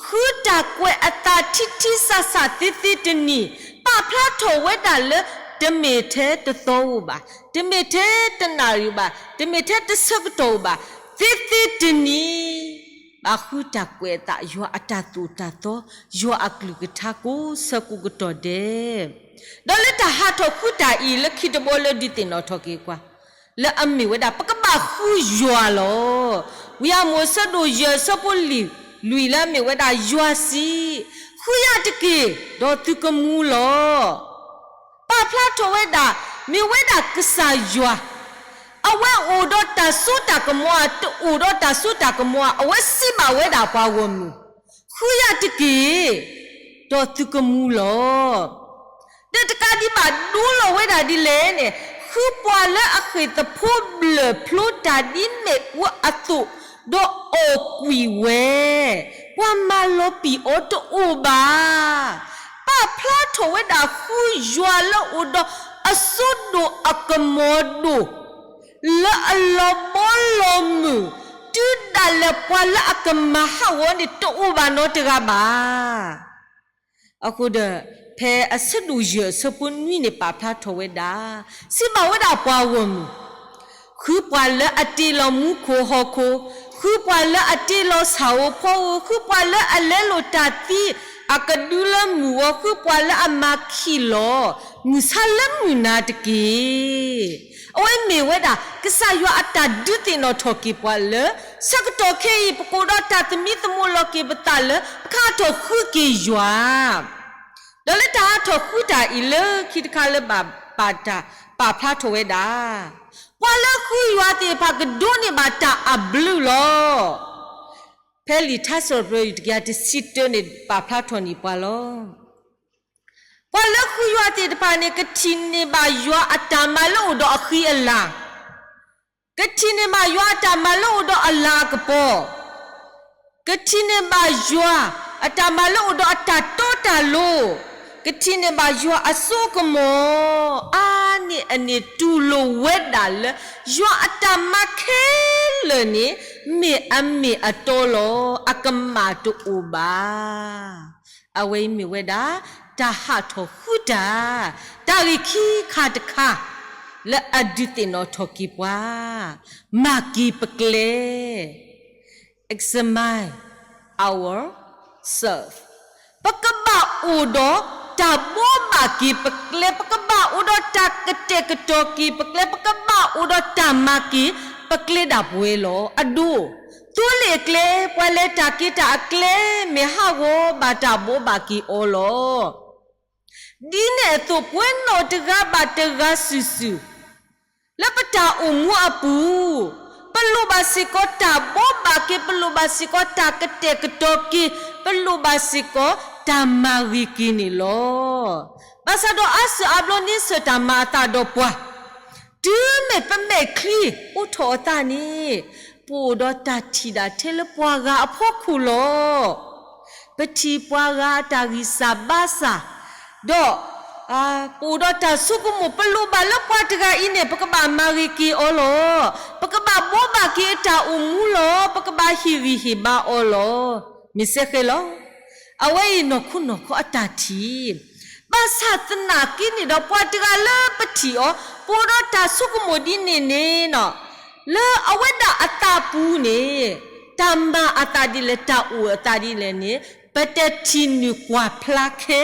ဃုတၢ်ကွဲးအသးထံထံဆးဆးသ့သ့တနံၤ, ပာ်ဖျါထီၣ်ဝဲဒၣ်လၢ တမ့ၢ်ထဲတသီဧိၤဘၣ်, တမ့ၢ်ထဲတနၣ်ရံၣ်ဘၣ်, တမ့ၢ်ထဲတဆၢကတီၢ်ဧိၤဘၣ်, သ့သ့တနံၤ ဘၣ်ဃုတၢ်ကွဲးအသး ယွၤအတၢ်သိၣ်တၢ်သီ, ယွၤအကလုၢ်ကထါကိးဆၢကိးကတီၢ်ဒဲး, ဒီးလၢတၢ်ဟးထီၣ်ဃုတၢ်အံၤ လၢခံတဘီလၢဒုးသ့ၣ်နီၣ်ထီၣ်က့ၤပှၤ, လၢအမ့ၢ်ဝဲဒၣ် ပကဘၣ်ဃုယွၤလီၤ. ဝံယၢမူးအဆၢဒိၣ်ယဲၢ်အဆၢဖိလွံၢ်လၢအမ့ၢ်ဝဲဒၣ်ယွၤစံး, ဃုယၤတက့ၢ်, ဒီးသုကမူလီၤ. ပာ်ဖျါထီၣ်ဝဲဒၣ် မ့ၢ်ဝဲဒၣ်ကစၢ်ယွၤ, အဝဲအိၣ်ဒီးတၢ်စိတၢ်ကမီၤဧါ, တအိၣ်ဒီးတၢ်စိတၢ်ကမီၤဧါ, အဝဲစံးဘၣ်ဝဲဒၣ်ပှၤဂီၢ်မုၢ်, ဃုယၤတက့ၢ်, ဒီးသုကမူလီၤ. ဒီးတကးဒံးဘၣ်ဒိလီၤဝဲဒၣ်ဒ်လဲၣ်န့ၣ်, ဃုပှၤလၢအဃ့ၢ်သဖှိဘျၢၣ်ဖျိတၢ်ဒ်မ့ၣ်အူအသိး, ဒီးအီၣ်ကွံာ်ဝဲ, ပှၤမၤလီၤပံာ်အီၤတအိၣ်ဘၣ်. ပာ်ဖျါထီၣ်ဝဲဒၣ်ဃုယွၤလၢအိၣ်ဒီးအစိဒိၣ်အကမီၤဒိၣ်, လၢအလီၤဘီလီၤမုၢ်, တုၤဒၣ်လဲာ်ပှၤလၢအကမၤဟးဂီၤန့ၣ်တအိၣ်ဘၣ်နီတဂၤဘၣ်. အဃိဒီး ဖဲအဆၢဒိၣ်ယဲၢ်အဆၢဖိနွံန့ၣ် ပာ်ဖျါထီၣ်ဝဲဒၣ်, စံးဘၣ်ဝဲဒၣ်ပှၤဂီၢ်မုၢ်, ဃုပှၤလၢအတ့လီၤမူခိၣ်ဟီၣ်ခိၣ်, ဃုပှၤလၢအတ့လီၤဆၣ်ဧိၤဖီဧိၤ, ဃုပှၤလၢအလဲလိာ်တၢ်သံအကဒုလၢမုၢ်ဂီၤ, ဃုပှၤလၢအမၤခံးလီၤမုၢ်ဆါလၢမုၢ်နၤတက့ၢ်. အဝဲမ့ၢ်ဝဲဒၣ် ကစၢ်ယွၤအတၢ်ဒုးသ့ၣ်နီၣ်ထီၣ်က့ၤပှၤလၢ ဆၢကတီၢ်ခဲအံၤ ပကအိၣ်ဒီးတၢ်သမံသမိးလီၤက့ၤပသးလၢ ပကဟးထီၣ်ဃုက့ၤယွၤ ဒီးလၢတၢ်ဟးထီၣ်ဃုတၢ်အံၤလၢခံတခါလၢဘၣ်ပာ်တၢ်ပာ်ဖျါထီၣ်ဝဲဒၣ်, ပှၤလၢဃုယွၤသ့ၣ်တဖၣ်ကဒိးန့ၢ်ဘၣ်တၢ်အဘျုးလီၤ. ဖဲလံာ်ထါစံးပတြၢၤတကယၤတဆံတၢန့ၣ် ပာ်ဖျါထီၣ်န့ၢ်ပှၤလီၤ. ပှၤလၢဃုယွၤသ့ၣ်တဖၣ်န့ၣ် ကထံၣ်န့ၢ်ဘၣ်ယွၤအတၢ်မၤလၢအိၣ်ဒီးအဃံအလၤ, ကထံၣ်န့ၢ်ဘၣ်ယွၤအတၢ်မၤလၢအိၣ်ဒီးအလၤအကပီၤ, ကထံၣ်န့ၢ်ဘၣ်ယွၤအတၢ်တီတၢ်လိၤ, ကထံၣ်န့ၢ်ဘၣ်ယွၤအစိအကမီၤ, အါန့ၢ်အန့ၣ် တူၢ်လိာ်ဝဲဒၣ်လၢ ယွၤအတၢ်မၤခဲလၢာ်န့ၣ် မ့ၢ်အမ့ၢ်အတီလီၤ, အကမၣ်တအိၣ်ဘၣ်. အဝဲအံၤမ့ၢ်ဝဲဒၣ် တၢ်ဟးထီၣ်ဃုတၢ်, တၢ်ဂ့ၢ်ခံခါတခါ လၢအဒုးသ့ၣ်နီၣ်ထီၣ်က့ၤပှၤ, မၤက့ၤပကျဲ examine ourselves. ပကဘၣ်အိၣ်ဒီးတၢ်ဘိးဘၣ်က့ၤပကျဲ, ပကဘၣ်အိၣ်ဒီးတၢ်ကတဲာ်ကတီၤက့ၤပကျဲ, ပကဘၣ်အိၣ်ဒီးတၢ်မၤက့ၤပကျဲဒၣ်ပဝဲလီၤ. အဒိ, သိလ့ၣ်အကျဲ, ပှၤလဲၤတၢ်က့ၤတၢ်အကျဲ မ့ၢ်ဟးဂီၤဘၣ်တၢ်ဘိးဘၣ်က့ၤအီၤလီၤ. ဒ်န့ၣ်အသိး ပဝဲနီၢ်တဂၤဘၣ်တဂၤစုာ်စုာ် လၢပတၢ်အိၣ်မူအပူၤ, ပလိၣ်ဘၣ်စ့ၢ်ကီးတၢ်ဘိးဘၣ်က့ၤ, ပလိၣ်ဘၣ်စ့ၢ်ကီးတၢ်ကတဲာ်ကတီၤက့ၤ, ပလိၣ်ဘၣ်စ့ၢ်ကီးတၢ်မၤဂ့ၤက့ၤန့ၣ်လီၤ. ဘၣ်ဆၣ်ဒီးအါစုအါဘျီန့ဆၢၣ်တၢ်မၤအသးဒီးပှၤ, တုၤမ့ၢ်ပမဲာ်ချံအိးထီၣ်အသးန့ၣ်, ပအိၣ်ဒီးတၢ်ထံၣ်ဒၣ်ထဲလၢပှၤဂၤအဖီခိၣ်လီၤ. ပထံၣ်ပှၤဂၤအတၢ်ဂံၢ်စၢ်ဘါစၢ်, ဒီး ပအိၣ်ဒီးတၢ်ဆိကမိၣ် ပလိၣ်ဘၣ်လၢပှၤတဂၤအံၤန့ၣ် ပကဘၣ်မၤဂ့ၤက့ၤအီၤလီၤ. ပကဘၣ်ဘိးဘၣ်က့ၤအတၢ်အိၣ်မူလီၤ. ပကဘၣ်ဟ့ၣ်ဂံၢ်ဟ့ၣ်ဘါအီၤလီၤ. မ့ၢ်စ့ၢ်ကီးလီၤ. အဝဲအံၤနီၢ်ခိနီၢ်ခီအတၢ်ထံၣ်, ဘၣ်ဆၣ်သနာ်က့န့ၣ်ဒီး ပှၤတဂၤလၢပထံၣ်အီၤ ပအိၣ်ဒီးတၢ်ဆိကမိၣ်ဒ်န့ၣ်န့ၣ်, လၢအဝဲဒၣ်အသးပူၤန့ၣ် တၢ်မၤအသးဒ်လဲၣ် တၢ်အိၣ်အသးဒ်လဲၣ်န့ၣ် ပတထံၣ်န့ၢ်ကွၢ်ဖျါခဲ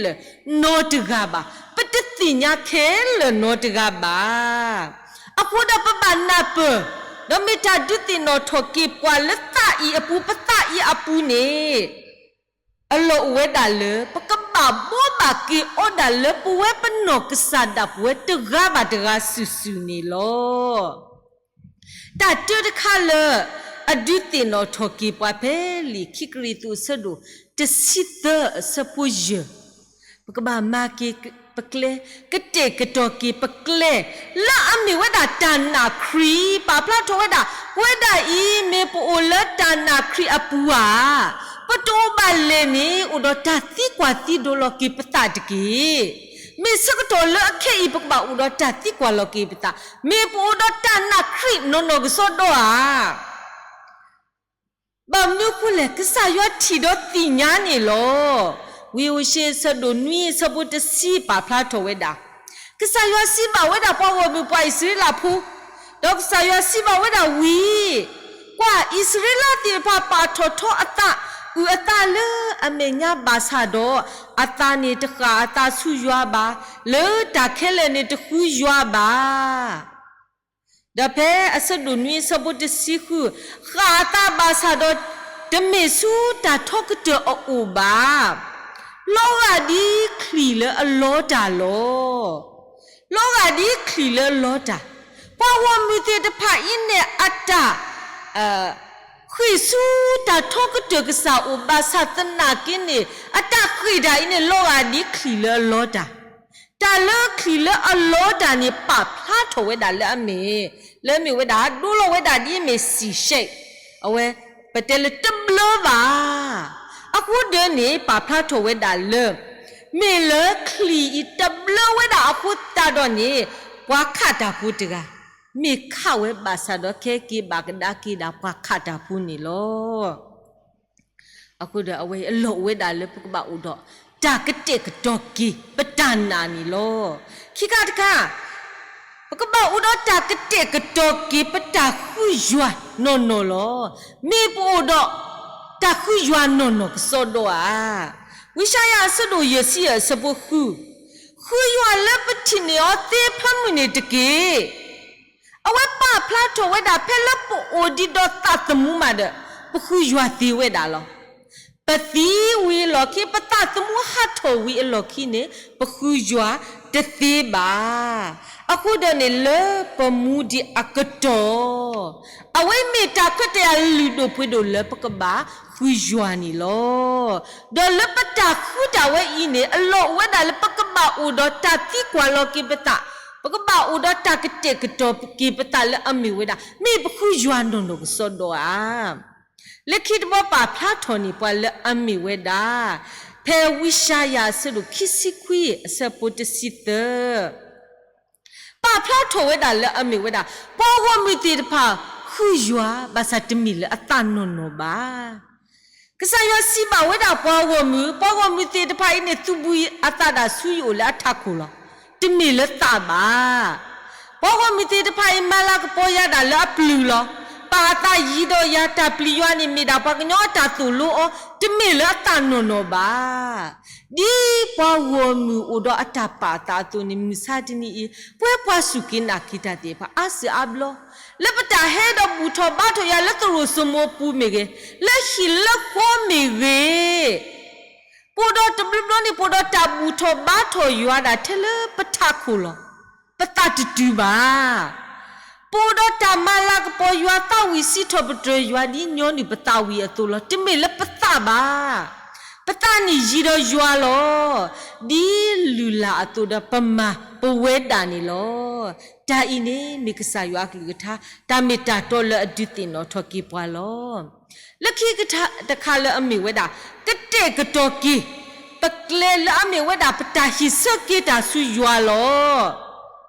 လၢာ်နီတဂၤဘၣ်. ပတသ့ၣ်ညါခဲလၢာ်နီတဂၤဘၣ်. အဃိဒီးပဘၣ်နၢ်ပၢၢ်, ဒီးမ့ၢ်တၢ်ဒုးသ့ၣ်နီၣ်ထီၣ်က့ၤပှၤလၢသးအံၤအပူၤ, ပသးအံၤအပူၤန့ၣ် အလီၢ်အိၣ်ဝဲဒၣ်လၢ ပကဘၣ်ဘိးဘၣ်က့ၤအီၤဒၣ်လၢပဝဲပနီၢ်ကစၢ်ဒၣ်ပဝဲတဂၤဘၣ်တဂၤစုာ်စုာ်န့ၣ်လီၤ. တၢ်တၢတခါလၢ အဒုးသ့ၣ်နီၣ်ထီၣ်က့ၤပှၤဖဲလံာ်ခံကရံၣ်သူးအဆၢဒိၣ်တဆံသၢအဆၢဖိယဲၢ် ပကဘၣ်မၤက့ၤပကျဲ, ကတဲာ်ကတီၤက့ၤပကျဲ, လၢအမ့ၢ်ဝဲဒၣ်တၢ်နာ်ခရံာ်, ပာ်ဖျါထီၣ်ဝဲဒၣ်, ပဝဲဒၣ်အံၤ မ့ၢ်ပအိၣ်လၢတၢ်နာ်ခရံာ်အပူၤဧါ, ပတအိၣ်ဘၣ်လဲၣ်န့ၣ် အိၣ်ဒီးတၢ်သံကွၢ်သံဒိးလီၤက့ၤပသးတက့ၢ်. မ့ၢ်ဆၢကတီၢ်လၢအခဲအံၤ ပကဘၣ်အိၣ်ဒီးတၢ်သံကွၢ်လီၤက့ၤပသး, မ့ၢ်ပအိၣ်ဒီးတၢ်နာ်ခရံာ်နီၢ်နီၢ်ကစီဒီဧါ. ဘၣ်မနုၤအဃိလဲၣ်, ကစၢ်ယွၤထံၣ်ဒီးသ့ၣ်ညါန့ၣ်လီၤ. ဝံဧိၤၡ့ အဆၢဒိၣ်နွံ အဆၢဖိတဆံ ပာ်ဖျါထီၣ်ဝဲဒၣ်, ကစၢ်ယွၤစံးဘၣ်ဝဲဒၣ်ပှၤဂီၢ်မုၢ်ပှၤအံၣ်စရ့လးဖိ, ဒီးကစၢ်ယွၤစံးဘၣ်ဝဲဒၣ်ဝံၤ, ကွၢ် အံၣ်စရ့လးသ့ၣ်တဖၣ်ပာ်ထီၣ်ထီအသး, အုၣ်အသးလၢအမဲာ်ညါဘၣ်ဆၣ်ဒီး, အသးန့ၣ်တဃၣ်အသးဆူယွၤဘၣ်, လၢတၢ်ခဲလၢာ်န့ၣ်တဃုယွၤဘၣ်. ဒီးဖဲအဆၢဒိၣ်နွံ အဆၢဖိတဆံဃု, ဃၣ်အသးဘၣ်ဆၣ်ဒီး, တမ့ၢ်ဆူတၢ်ထီကတၢၢ်အအိၣ်ဘၣ်. လီၤဂာ်ဒ်ချံၣ်လၢအလီတၢ်လီၤ. လီၤဂာ်ဒ်ချံၣ်လၢအလီတၢ်, ပှၤဂီၢ်မုၢ်သ့ၣ်တဖၣ်အံၤန့ၣ်အတၢ် ဃ့ၢ်ဆူတၢ်ထီကတၢၢ်ကစၢ်အအိၣ်ဘၣ်ဆၣ်သနာ်က့န့ၣ်, အတၢ်ဃ့ၢ်တၢ်အံၤန့ၣ် လီၤဂာ်ဒ်ချံၣ်လၢအလီတၢ်. တၢ်လၢချံၣ်လၢအလီတၢ်န့ၣ် ပာ်ဖျါထီၣ်ဝဲဒၣ်လၢအမ့ၢ်, လၢအမ့ၢ်ဝဲဒၣ် ဒိလီၤဝဲဒၣ်ဒ်အမ့ၢ်စံၣ်ရှဲး, အဝဲ ပတဲလၢတဘျၢဘၣ်. အဃိဒီးန့ၣ် ပာ်ဖျါထီၣ်ဝဲဒၣ်လၢ မ့ၢ်လၢချံၣ်အံၤတဘျၢဝဲဒၣ်အဃိသတးဒီးန့ၣ်, ပှၤခးတၢ်ဖိတဂၤ, မ့ၢ်ခးဝဲဘၣ်ဆၣ်ဒီးခဲက့ၤဘၣ်ကဒါက့ၤဒၣ်ပှၤခးတၢ်ဖိန့ၣ်လီၤ. အဃိဒီးအဝဲအလီၢ်အိၣ်ဝဲဒၣ်လၢပကဘၣ်အိၣ်ဒီး တၢ်ကတဲာ်ကတီၤက့ၤပတၢ်နာ်န့ၣ်လီၤ. ခံခါတခါ, ပကဘၣ်အိၣ်ဒီးတၢ်ကတဲာ်ကတီၤက့ၤပတၢ်ဃုယွၤနီၢ်နီၢ်လီၤ. မ့ၢ်ပအိၣ်ဒီးတၢ်ဃုယွၤနီၢ်နီၢ်ကစီဒီဧါ. ဝံယၡါယၤအဆၢဒိၣ်ယဲၢ်ဆံယဲၢ်အဆၢဖိဃု, ဃုယွၤလၢပထံၣ်န့ၢ်အီၤသ့ဖၢမုၢ်န့ၣ်တက့ၢ်. အဝဲပာ်ဖျါထီၣ်ဝဲဒၣ်ဖဲလၢပအိၣ်ဒံးဒီးသးသမူမးဒီး, ပဃုယွၤသ့ဝဲဒၣ်လီၤ. ပသံဝံၤအလီၢ်ခံ, ပသးသမူဟးထီၣ်ဝံၤအလီၢ်ခံန့ၣ်, ပဃုယွၤတသ့ဘၣ်. အဃိဒီးန့ၣ် လၢပမူဒံးအကတီၢ်, အဝဲမ့ၢ်တၢ်ခွဲးတၢ်ယာ်လုၢ်ဒိၣ်ပှ့ၤဒိၣ်လၢပကဘၣ်ဃုယွၤန့ၣ်လီၤ. ဒီးလၢပတၢ်ဃုတၢ်ဝဲအံၤန့ၣ် အလီၢ်အိၣ်ဝဲဒၣ်လၢပကဘၣ်အိၣ်ဒီးတၢ်သံကွၢ်လီၤက့ၤပသး, ပကဘၣ်အိၣ်ဒီးတၢ်ကတဲာ်ကတီၤက့ၤပသးလၢအမ့ၢ်ဝဲဒၣ်, မ့ၢ်ပဃုယွၤနီၢ်နီၢ်ကစီဒီဧါ. လၢခံတဘီပာ်ဖျါထီၣ်န့ၢ်ပှၤလၢအမ့ၢ်ဝဲဒၣ်, ဖဲဝံယၡါယၤအဆၢဒိၣ်ခံဆံခွံအဆၢဖိတဆံသၢ, ပာ်ဖျါထီၣ်ဝဲဒၣ်လၢအမ့ၢ်ဝဲဒၣ်, ပှၤဂီၢ်မုၢ်သ့ၣ်တဖၣ်ဃုယွၤဘၣ်ဆၣ်တမ့ၢ်လၢအသးနီၢ်နီၢ်ဘၣ်. ကစၢ်ယွၤစံးဘၣ်ဝဲဒၣ်ပှၤဂီၢ်မုၢ်, ပှၤဂီၢ်မုၢ်သ့ၣ်တဖၣ်အံၤန့ၣ် သူၣ်ဘှံးအသးဒၣ်ဆူယအိၣ်လၢအထးခိၣ်လီၤ. တမ့ၢ်လၢသးဘၣ်. ပှၤဂီၢ်မုၢ်သ့ၣ်တဖၣ်အံၤ မၤလၤကပီၤယၤဒၣ်လၢအပျုၢ်လီၤ. ပာ်အသးယံၤဒီးယၤ, တၢ်ပျံၤယွၤန့ၣ် မ့ၢ်ဒၣ်ပှၤကညီအတၢ်သိၣ်လိအီၤ, တမ့ၢ်လၢအသးနီၢ်နီၢ်ဘၣ်. ဒ်ပှၤဂီၢ်မုၢ်အိၣ်ဒီးအတၢ်ပာ်အသးအသိးန့ၣ် မုၢ်ဆါတနံၤအံၤ, ပဝဲပှၤစူၢ်က့ၤနာ်က့ၤတၢ်သ့ၣ်တဖၣ် အါစုအါဘျီ, လၢပတၢ်ဟဲဒီးဘူၣ်ထီၣ်ဘါထီၣ်ယၤလၢသရိာ်စိမိၤအပူၤမ့ၢ်ဂ့ၤ, လၢဟံၣ်လၢဃီမ့ၢ်ဂ့ၤ, ပအိၣ်ဒီးတဘျီဘျီန့ၣ် ပအိၣ်ဒီးတၢ်ဘူၣ်ထီၣ်ဘါထီၣ်ယွၤဒၣ်ထဲလၢပထးခိၣ်လီၤ. ပသးတတုၤဘၣ်. ပအိၣ်ဒီးတၢ်မၤလၤကပီၤယွၤ, သးဝံၣ်စံးထီၣ်ပတြၢၤယွၤ ဒ်ညီနုၢ်ပသးဝံၣ်အသိးလီၤ. တမ့ၢ်လၢပသးဘၣ်. ပသးန့ၣ်ယံၤဒီးယွၤလီၤ. ဒ်လုၢ်လၢ်အသိးဒီးပမၤပဝဲဒၣ်န့ၣ်လီၤ. တၢ်အံၤန့ၣ်မ့ၢ်ကစၢ်ယွၤအကလုၢ်ကထါ, တၢ်မ့ၢ်တၢ်တီလၢအဒုးသ့ၣ်နီၣ်ထီၣ်က့ၤပှၤလီၤ. လၢခံကတခါလၢအမ့ၢ်ဝဲဒၣ်, ကတဲာ်ကတီၤက့ၤ ပကျဲလၢအမ့ၢ်ဝဲဒၣ် ပတၢ်ဟ့ၣ်ဆၢက့ၤတၢ်ဆူယွၤလီၤ.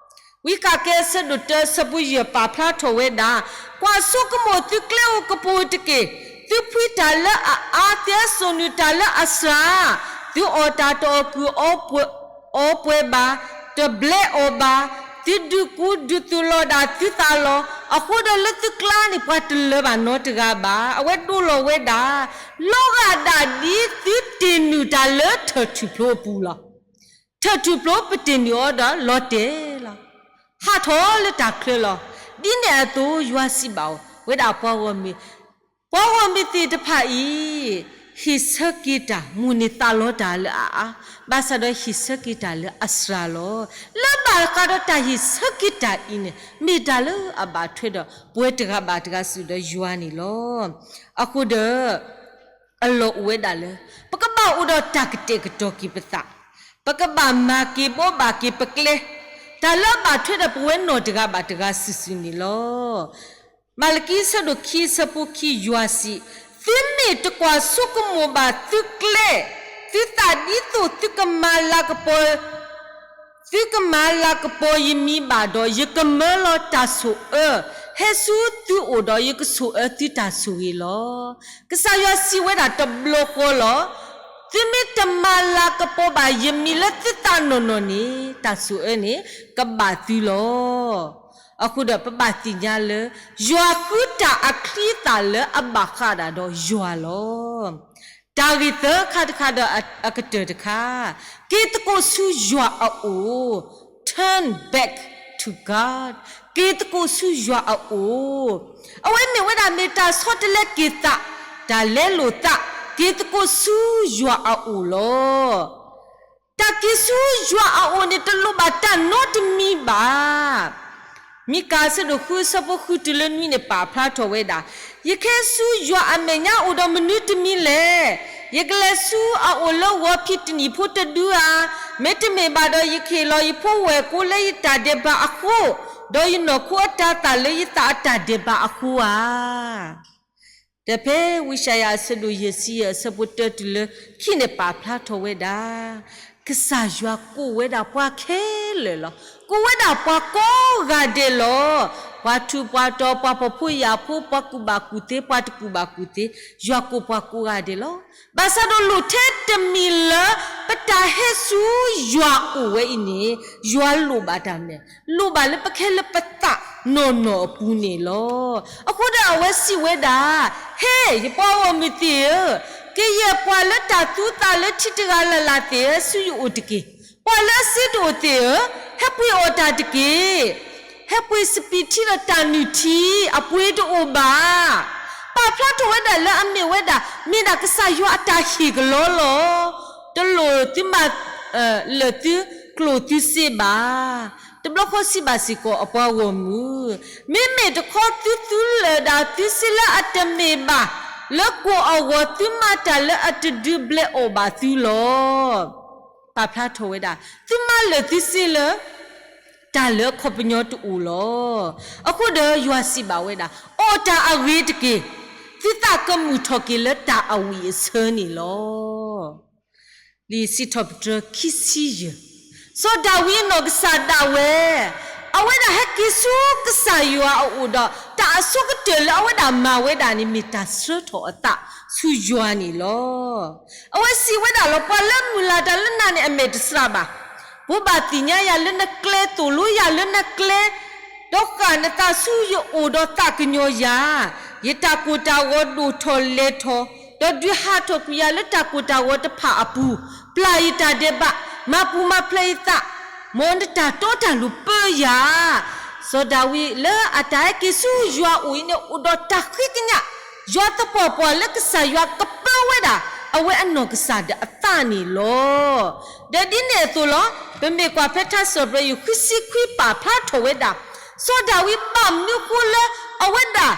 ဝံဃးကဲအဆၢဒိၣ်တၢ အဆၢဖိယဲၢ်ပာ်ဖျါထီၣ်ဝဲဒၣ်, ကွၢ်ဆိကမိၣ်သုကျဲဧိၤကပူၤတက့ၢ်. သုဖှံတၢ်လၢအအါ, သုအဲၣ်စိာ်နုာ်တၢ်လၢအစှၤ, သုအီၣ်တၢ်တအီၣ်ကုၢ်အီပှဲၤဘၣ်, တဘျဲးအီၤဘၣ်, သုဒုးကူဒုးသိးလီၤဒၣ်သုသးလီၤ. အဃိဒီးလၢသုကျါန့ၣ် ပှၤတလၢဘၣ်နီတဂၤဘၣ်. အဝဲဒိလီၤဝဲဒၣ်, လီၤဂာ်ဒၣ်ဒ်သုတ့ၢ်နုာ်တၢ်လၢထၢၣ်ထူၣ်ဖျိအပူၤလီၤ. ထၢၣ်ထူၣ်ဖျိပတ့ၢ်နုာ်အီၤဒီးလီၤတဲာ်လီၤ. ဟးထီၣ်လၢတၢ်ချၢလီၤ. ဒ်န့ၣ်အသိးယွၤစံးဘၣ်ဝဲဒၣ်ပှၤဂီၢ်မုၢ်, ပှၤဂီၢ်မုၢ်သ့ၣ်တဖၣ်အံၤ ဟ့ၣ်ဆၢက့ၤတၢ်, မိၣ်န့ၢ်သးလီတၢ်လၢအအါ, ဘၣ်ဆၣ်ဒီးဟ့ၣ်ဆၢက့ၤတၢ်လၢအစှၤလီၤ. လၢဘၣ်ဃးဒီးတၢ်ဟ့ၣ်ဆၢက့ၤတၢ်အံၤန့ၣ် မ့ၢ်တၢ်လၢအဘၣ်ထွဲဒီးပဝဲတဂၤဘၣ်တဂၤစ့ၢ်ကီးဒီးယွၤန့ၣ်လီၤ. အဃိဒီး အလီၢ်အိၣ်ဝဲဒၣ်လၢ ပကဘၣ်အိၣ်ဒီးတၢ်ကတဲာ်ကတီၤက့ၤပသး, ပကဘၣ်မၤက့ၤဘိးဘၣ်က့ၤပကျဲ, တၢ်လၢအဘၣ်ထွဲဒီးပဝဲနီၢ်တဂၤဘၣ်တဂၤစုာ်စုာ်န့ၣ်လီၤ. မၤလကံအဆၢဒိၣ်ခံအဆၢဖိခံ ယွၤစံး, သုမ့ၢ်တကွၢ်ဆိကမိၣ်ဘၣ်သုကျဲ, သုသးဒ်သိးသုကမၤလၤကပီၤ သုကမၤလၤကပီၤယမံၤဘၣ်ဒီး ယကမၢလီၤတၢ်ဆိၣ်အၢ ဟဲဆူသုအိၣ်ဒီး ယကဆိၣ်အၢသုတၢ်ဆိၣ်ဂ့ၤလီၤ. ကစၢ်ယွၤစံးဝဲဒၣ်တဘျီဃီလီၤ. သုမ့ၢ်တမၤလၤကပီၤဘၣ်ယမံၤလၢသုသးနီၢ်နီၢ်န့ၣ် တၢ်ဆိၣ်အၢန့ၣ် ကဘၣ်သုလီၤ. အဃိဒီးပဘၣ်သ့ၣ်ညါလၢ ယွၤဃုတၢ်အချံအသၣ်လၢအဘၣ်ဃးဒၣ်ဒီးယွၤလီၤ. တၢ်ဂ့ၢ်သၢခါတခါဒီးအကတၢၢ်တခါ, က့ၤသကိးဆူယွၤအအိၣ်, turn back to God, က့ၤသကိးဆူယွၤအအိၣ်, အဝဲမ့ၢ်ဝဲဒၣ်မ့ၢ်တၢ်ဆီတလဲက့ၤသး, တၢ်လဲလိာ်သး, က့ၤသကိးဆူယွၤအအိၣ်လီၤ. တၢ်က့ၤဆူယွၤအအိၣ်န့ၣ် တလိၣ်ဘၣ်တၢ်နီတမံၤဘၣ်. မံကၤအဆၢဒိၣ်ဃုအဆၢဖိဃုတုၤလၢနွံန့ၣ် ပာ်ဖျါထီၣ်ဝဲဒၣ်, ယကဟဲဆူယွၤအမဲာ်ညါအိၣ်ဒီးမနုၤတမံၤလဲၣ်. ယကလဲၤဆူအအိၣ်လၢဂီၤဖံးတနံၣ်ဖိတဒုဧါ. မ့တမ့ၢ်ဘၣ်ဒီး ယကဟ့ၣ်လီၤယဖိဝဲၢ်ကိလၢယတၢ်ဒဲးဘးအဃိ, ဒီးယနီၢ်ခိအတၤသၣ်လၢယသးအတၢ်ဒဲးဘးအဃိဧါ. ဒီးဖဲဝံယၡါယၤအဆၢဒိၣ်ယဲၢ်ဆံယဲၢ်အဆၢဖိတၢတုၤလၢခံန့ၣ် ပာ်ဖျါထီၣ်ဝဲဒၣ်, ကစၢ်ယွၤကိးဝဲဒၣ်ပှၤခဲလၢာ်လီၤ. ကိးဝဲဒၣ်ပှၤကိးဂၤဒဲးလီၤ. ပှၤထူးပှၤတီၤ, ပှၤဖှီၣ်ဖိယာ်ဖိ, ပှၤကူၣ်ဘၣ်ကူၣ်သ့, ပှၤတကူၣ်ဘၣ်ကူၣ်သ့, ယွၤကိးပှၤကိးဂၤဒဲးလီၤ. ဘၣ်ဆၣ်ဒီးလိၣ်ထဲတမံၤလၢ ပတၢ်ဟဲဆူယွၤအိၣ်ဝဲအံၤန့ၣ် ယွၤလိၣ်ဘၣ်တၢ်မနုၤလဲၣ်, လိၣ်ဘၣ်လၢပကဟဲလၢပသးနီၢ်နီၢ်အပူၤန့ၣ်လီၤ. အဃိဒီးအဝဲစံးဝဲဒၣ်, ဟဲ, ယပှၤဂီၢ်မုၢ်သ့ၣ်ဧၢ, ကယဲၢ်ပှၤလၢတၢ်သူသးလၢထံတဂၤလၢ်လၢ်သ့ၣ်ဧၢ, ဆူယအိၣ်တက့ၢ်. ပှၤလၢအစ့တအိၣ်သ့ၣ်ဧၢ, ဟဲပှ့ၤအီၣ်တၢ်တက့ၢ်. ဟဲပှ့ၤစပံးထံဒီးတၢ်နုၢ်ထံ, အပှ့ၤတအိၣ်ဘၣ်. ပာ်ဖျါထီၣ်ဝဲဒၣ်လၢအမ့ၢ်ဝဲဒၣ် မ့ၢ်ဒၣ်ကစၢ်ယွၤအတၢ်ဟ့ၣ်ကလီလီၤ. တလိၣ်သုမၤလၢာ်သုကျိၣ်သုစ့ဘၣ်. တဘျီဃီစံးဘၣ်စ့ၢ်ကီးအပှၤဂီၢ်မုၢ်, မ့မ့ၢ်တခီသုသုလၢာ်ဒၣ်သုစ့လၢအတမ့ၢ်ဘၣ်, လၢကိၣ်အဂီၢ်သုမၤတၢ်လၢအတဒုးဘျဲးအီၣ်ဘၣ်သုလီၤ. ပာ်ဖျါထီၣ်ဝဲဒၣ် သုမၤလၢာ်သုစ့လၢ တၢ်လၢအခီပညီတအိၣ်လီၤ. အဃိဒီးယွၤစံးဘၣ်ဝဲဒၣ်, အီၣ်တၢ်အဂ့ၤတက့ၢ်. သုသးကမုာ်ထီၣ်က့ၤလၢတၢ်အဝံၣ်အဆၢန့ၣ်လီၤ. လံာ်စံးထီၣ်ပတြၢၤခံဆံယဲၢ်, စီၤဒၤဝံးအနီၢ်ကစၢ်ဒၣ်ဝဲ, အဝဲဒၣ်ဟဲက့ၤဆူကစၢ်ယွၤအအိၣ်ဒီး တၢ်အဆိကတၢၢ်လၢအဝဲဒၣ်မၤဝဲဒၣ်န့ၣ် မ့ၢ်တၢ်ဆှၢထီၣ်အသးဆူယွၤန့ၣ်လီၤ. အဝဲစံးဝဲဒၣ်လီၤ, ပှၤလၢမုၢ်လၢ်တၢ်လၢနၤန့ၣ် အမဲာ်တစှၤဘၣ်. ဘိးဘၣ်သ့ၣ်ညါယၤလၢနကျဲ, သိၣ်လိယၤလၢနကျဲ, ဒီးဃၣ်နသးဆူယအိၣ်ဒီးသးကညီၤယၤ, ယတၢ်ကိၢ်တၢ်ဂီၤဒိၣ်ထီၣ်လဲၤထီၣ်, ဒီးဒုးဟးထီၣ်ကွံာ်ယၤလၢတၢ်ကိၢ်တၢ်ဂီၤတဖၣ်အပူၤ, ပျၢ်ယတၢ်ဒဲးဘး, မၤပူၤမၤဖျဲးယသး, မ်နတၢ်တီတၢ်လိၤပၢယၤ. စီၤဒၤဝံးလၢအတၢ်ဟဲက့ၤဆူယွၤအိၣ်အံၤန့ၣ် အိၣ်ဒီးတၢ်ဃ့ကညး, ယွၤသပှၢ်ပှၢ်လၢကစၢ်ယွၤကပၢဝဲဒၣ် အဝဲအနီၢ်ကစၢ်ဒၣ်အသးန့ၣ်လီၤ. ဒီးဒ်န့ၣ်အသိးလီၤ, ပမ့ၢ်ကွၢ်ဖဲထါစံးထီၣ်ပတြၢၤ ယုၢ်ဃုဆံခွံ ပာ်ဖျါထီၣ်ဝဲဒၣ်, စီၤဒၤဝံးဘၣ်မနုၤအဃိလၢ အဝဲဒၣ်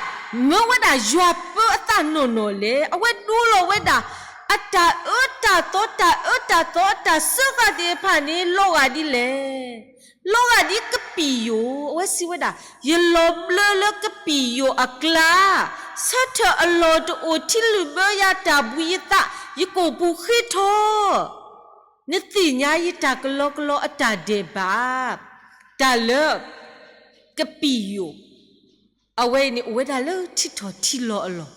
မၢဝဲဒၣ်ယွၤပၢအသးနီၢ်နီၢ်လဲၣ်. အဝဲဒိလီၤဝဲဒၣ် အတၢ်အၢတၢ်သီ တၢ်အၢတၢ်သီ အတၢ်စၢဃာ်သ့ၣ်တဖၣ်န့ၣ် လီၤဂာ်ဒ်လဲၣ်. လီၤဂာ်ဒ်ကပံာ်ယိာ်, အဝဲစံးဝဲဒၣ်, ယလီၤဘျၢလၢကပံာ်ယိာ်အကျါ, ဆၢထၢၣ်အလီၢ်တအိၣ်ထံလုၣ်ဘၢယၤတၢ်ဘှံးယသး, ယကိာ်ပူၤဃ့ထီၣ်. နသ့ၣ်ညါယတၢ်ကလီကလီအတၢ်ဒဲးဘး, တၢ်လၢ ကပံာ်ယိာ် အဝဲအံၤန့ၣ် အိၣ်ဝဲဒၣ်လၢထံထီၣ်ထံလီၤအလီၢ်,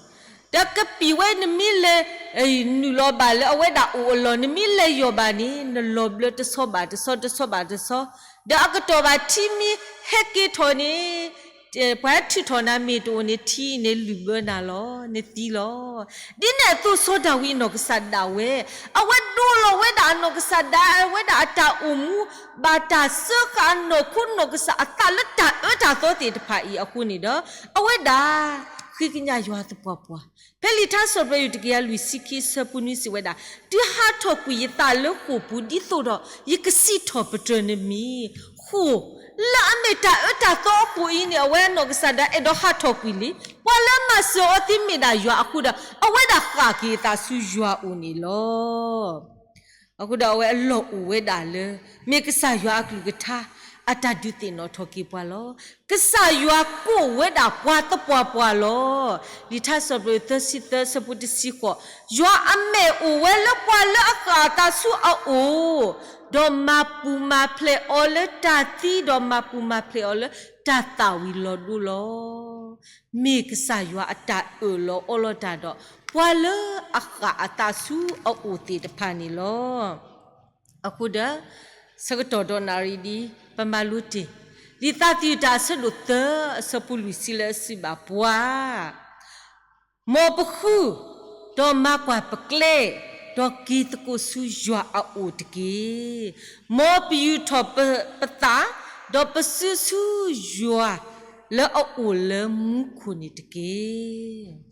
ဒီးကပံာ်ဝဲနမ့ၢ်လဲၤ နုာ်လီၤဘၣ်လၢအဝဲဒၣ်အိၣ်အလီၢ် နမ့ၢ်လဲၤယီၢ်ဘၣ်န့ၣ် နလီၤဘျၢတဆီဘၣ်တဆီ တဆီဘၣ်တဆီ, ဒီးအကတီၢ်ဘၣ်ထံမ့ၢ်ဟဲက့ၤထီၣ်န့ၣ် ပှၤထုးထီၣ်နၤမ့ၢ်တအိၣ်န့ၣ် ထံအံၤန့ၣ်လုၣ်ဘၢနၤလီၤ, နသံလီၤ. ဒ်န့ၣ်အသိးစီၤဒၤဝံးအနီၢ်ကစၢ်ဒၣ်ဝဲ အဝဲဒိလီၤဝဲဒၣ်အနီၢ်ကစၢ်ဒၣ်ဝဲဒၣ်အတၢ်အိၣ်မူ ဘၣ်တၢ်စၢဃာ်အနီၢ်ခိနီၢ်ကစၢ်အသးလၢတၢ်အၢတၢ်သီသ့ၣ်တဖၣ်အံၤအဃိန့ၣ်ဒီး အဝဲဒၣ် ဃ့ကညးယွၤသပှၢ်ပှၢ်, ဖဲလံာ်ထါစံးထီၣ်ပတြၢၤယုၢ်တကယၤလွံၢ်ဆံခံအဆၢဖိနွံစံးဝဲဒၣ်, တုၤဟးထီၣ်ကွံာ်ယသးလၢဃိာ်ပူၤဒ်သိးဒီး ယကစံးထီၣ်ပတြၢၤနမံၤ, ဃိာ်လၢအမ့ၢ်တၢ်အၢတၢ်သီအဃိာ်အံၤန့ၣ် အဝဲအနီၢ်ကစၢ်ဒၣ်အဲၣ်ဒိးဟးထီၣ်ကွံာ်လံ, ပှၤလၢအမၤစၢၤအီၤသ့မ့ၢ်ဒၣ်ယွၤအဃိဒီး အဝဲဒၣ်ဃၣ်က့ၤအသးဆူယွၤအအိၣ်န့ၣ်လီၤ. အဃိဒီးအဝဲအလီၢ်အိၣ်ဝဲဒၣ်လၢ မ့ၢ်ကစၢ်ယွၤအကလုၢ်ကထါ အတၢ်ဒုးသ့ၣ်နီၣ်ထီၣ်က့ၤပှၤလီၤ. ကစၢ်ယွၤကိးဝဲဒၣ်ပှၤသပှၢ်ပှၢ်လီၤ. လံာ်ထါစံးပတြၢၤ သၢဆံသၢ အဆၢဖိတဆံဃိး, ယွၤအမဲာ်အိၣ်ဝဲလၢပှၤလၢအဃၣ်အသးဆူအအိၣ်, ဒီးမၤပူၤမၤဖျဲးအီၤလၢတၢ်သံ, ဒီးမၤပူၤမၤဖျဲးအီၤလၢတၢ်သၣ်ဝံၤလီၤဒိလီၤ. မ့ၢ်ကစၢ်ယွၤအတၢ်အၢၣ်လီၤအီလီၤတၢ်ဒီး ပှၤလၢအဃၣ်အသးဆူအအိၣ်သ့ၣ်တဖၣ်န့ၣ်လီၤ. အဃိဒီး ဆၢကတီၢ်ဒီးနၣ်ရံၣ်ဒ် ပမၤလိတ့ၢ် လံာ်သးသယုၢ်တၢ်အဆၢဒိၣ်သၢ အဆၢဖိလွံၢ်ဆံလၢအစံးဘၣ်ပှၤ, မ်ပဃု ဒီးမၤကွၢ်ပကျဲ, ဒီးက့ၤသကိးဆူယွၤအအိၣ်တက့ၢ်. မ်ပယူာ်ထီၣ်ပသး, ဒီးပစုဆူယွၤလၢအအိၣ်လၢမူခိၣ်န့ၣ်တက့ၢ်.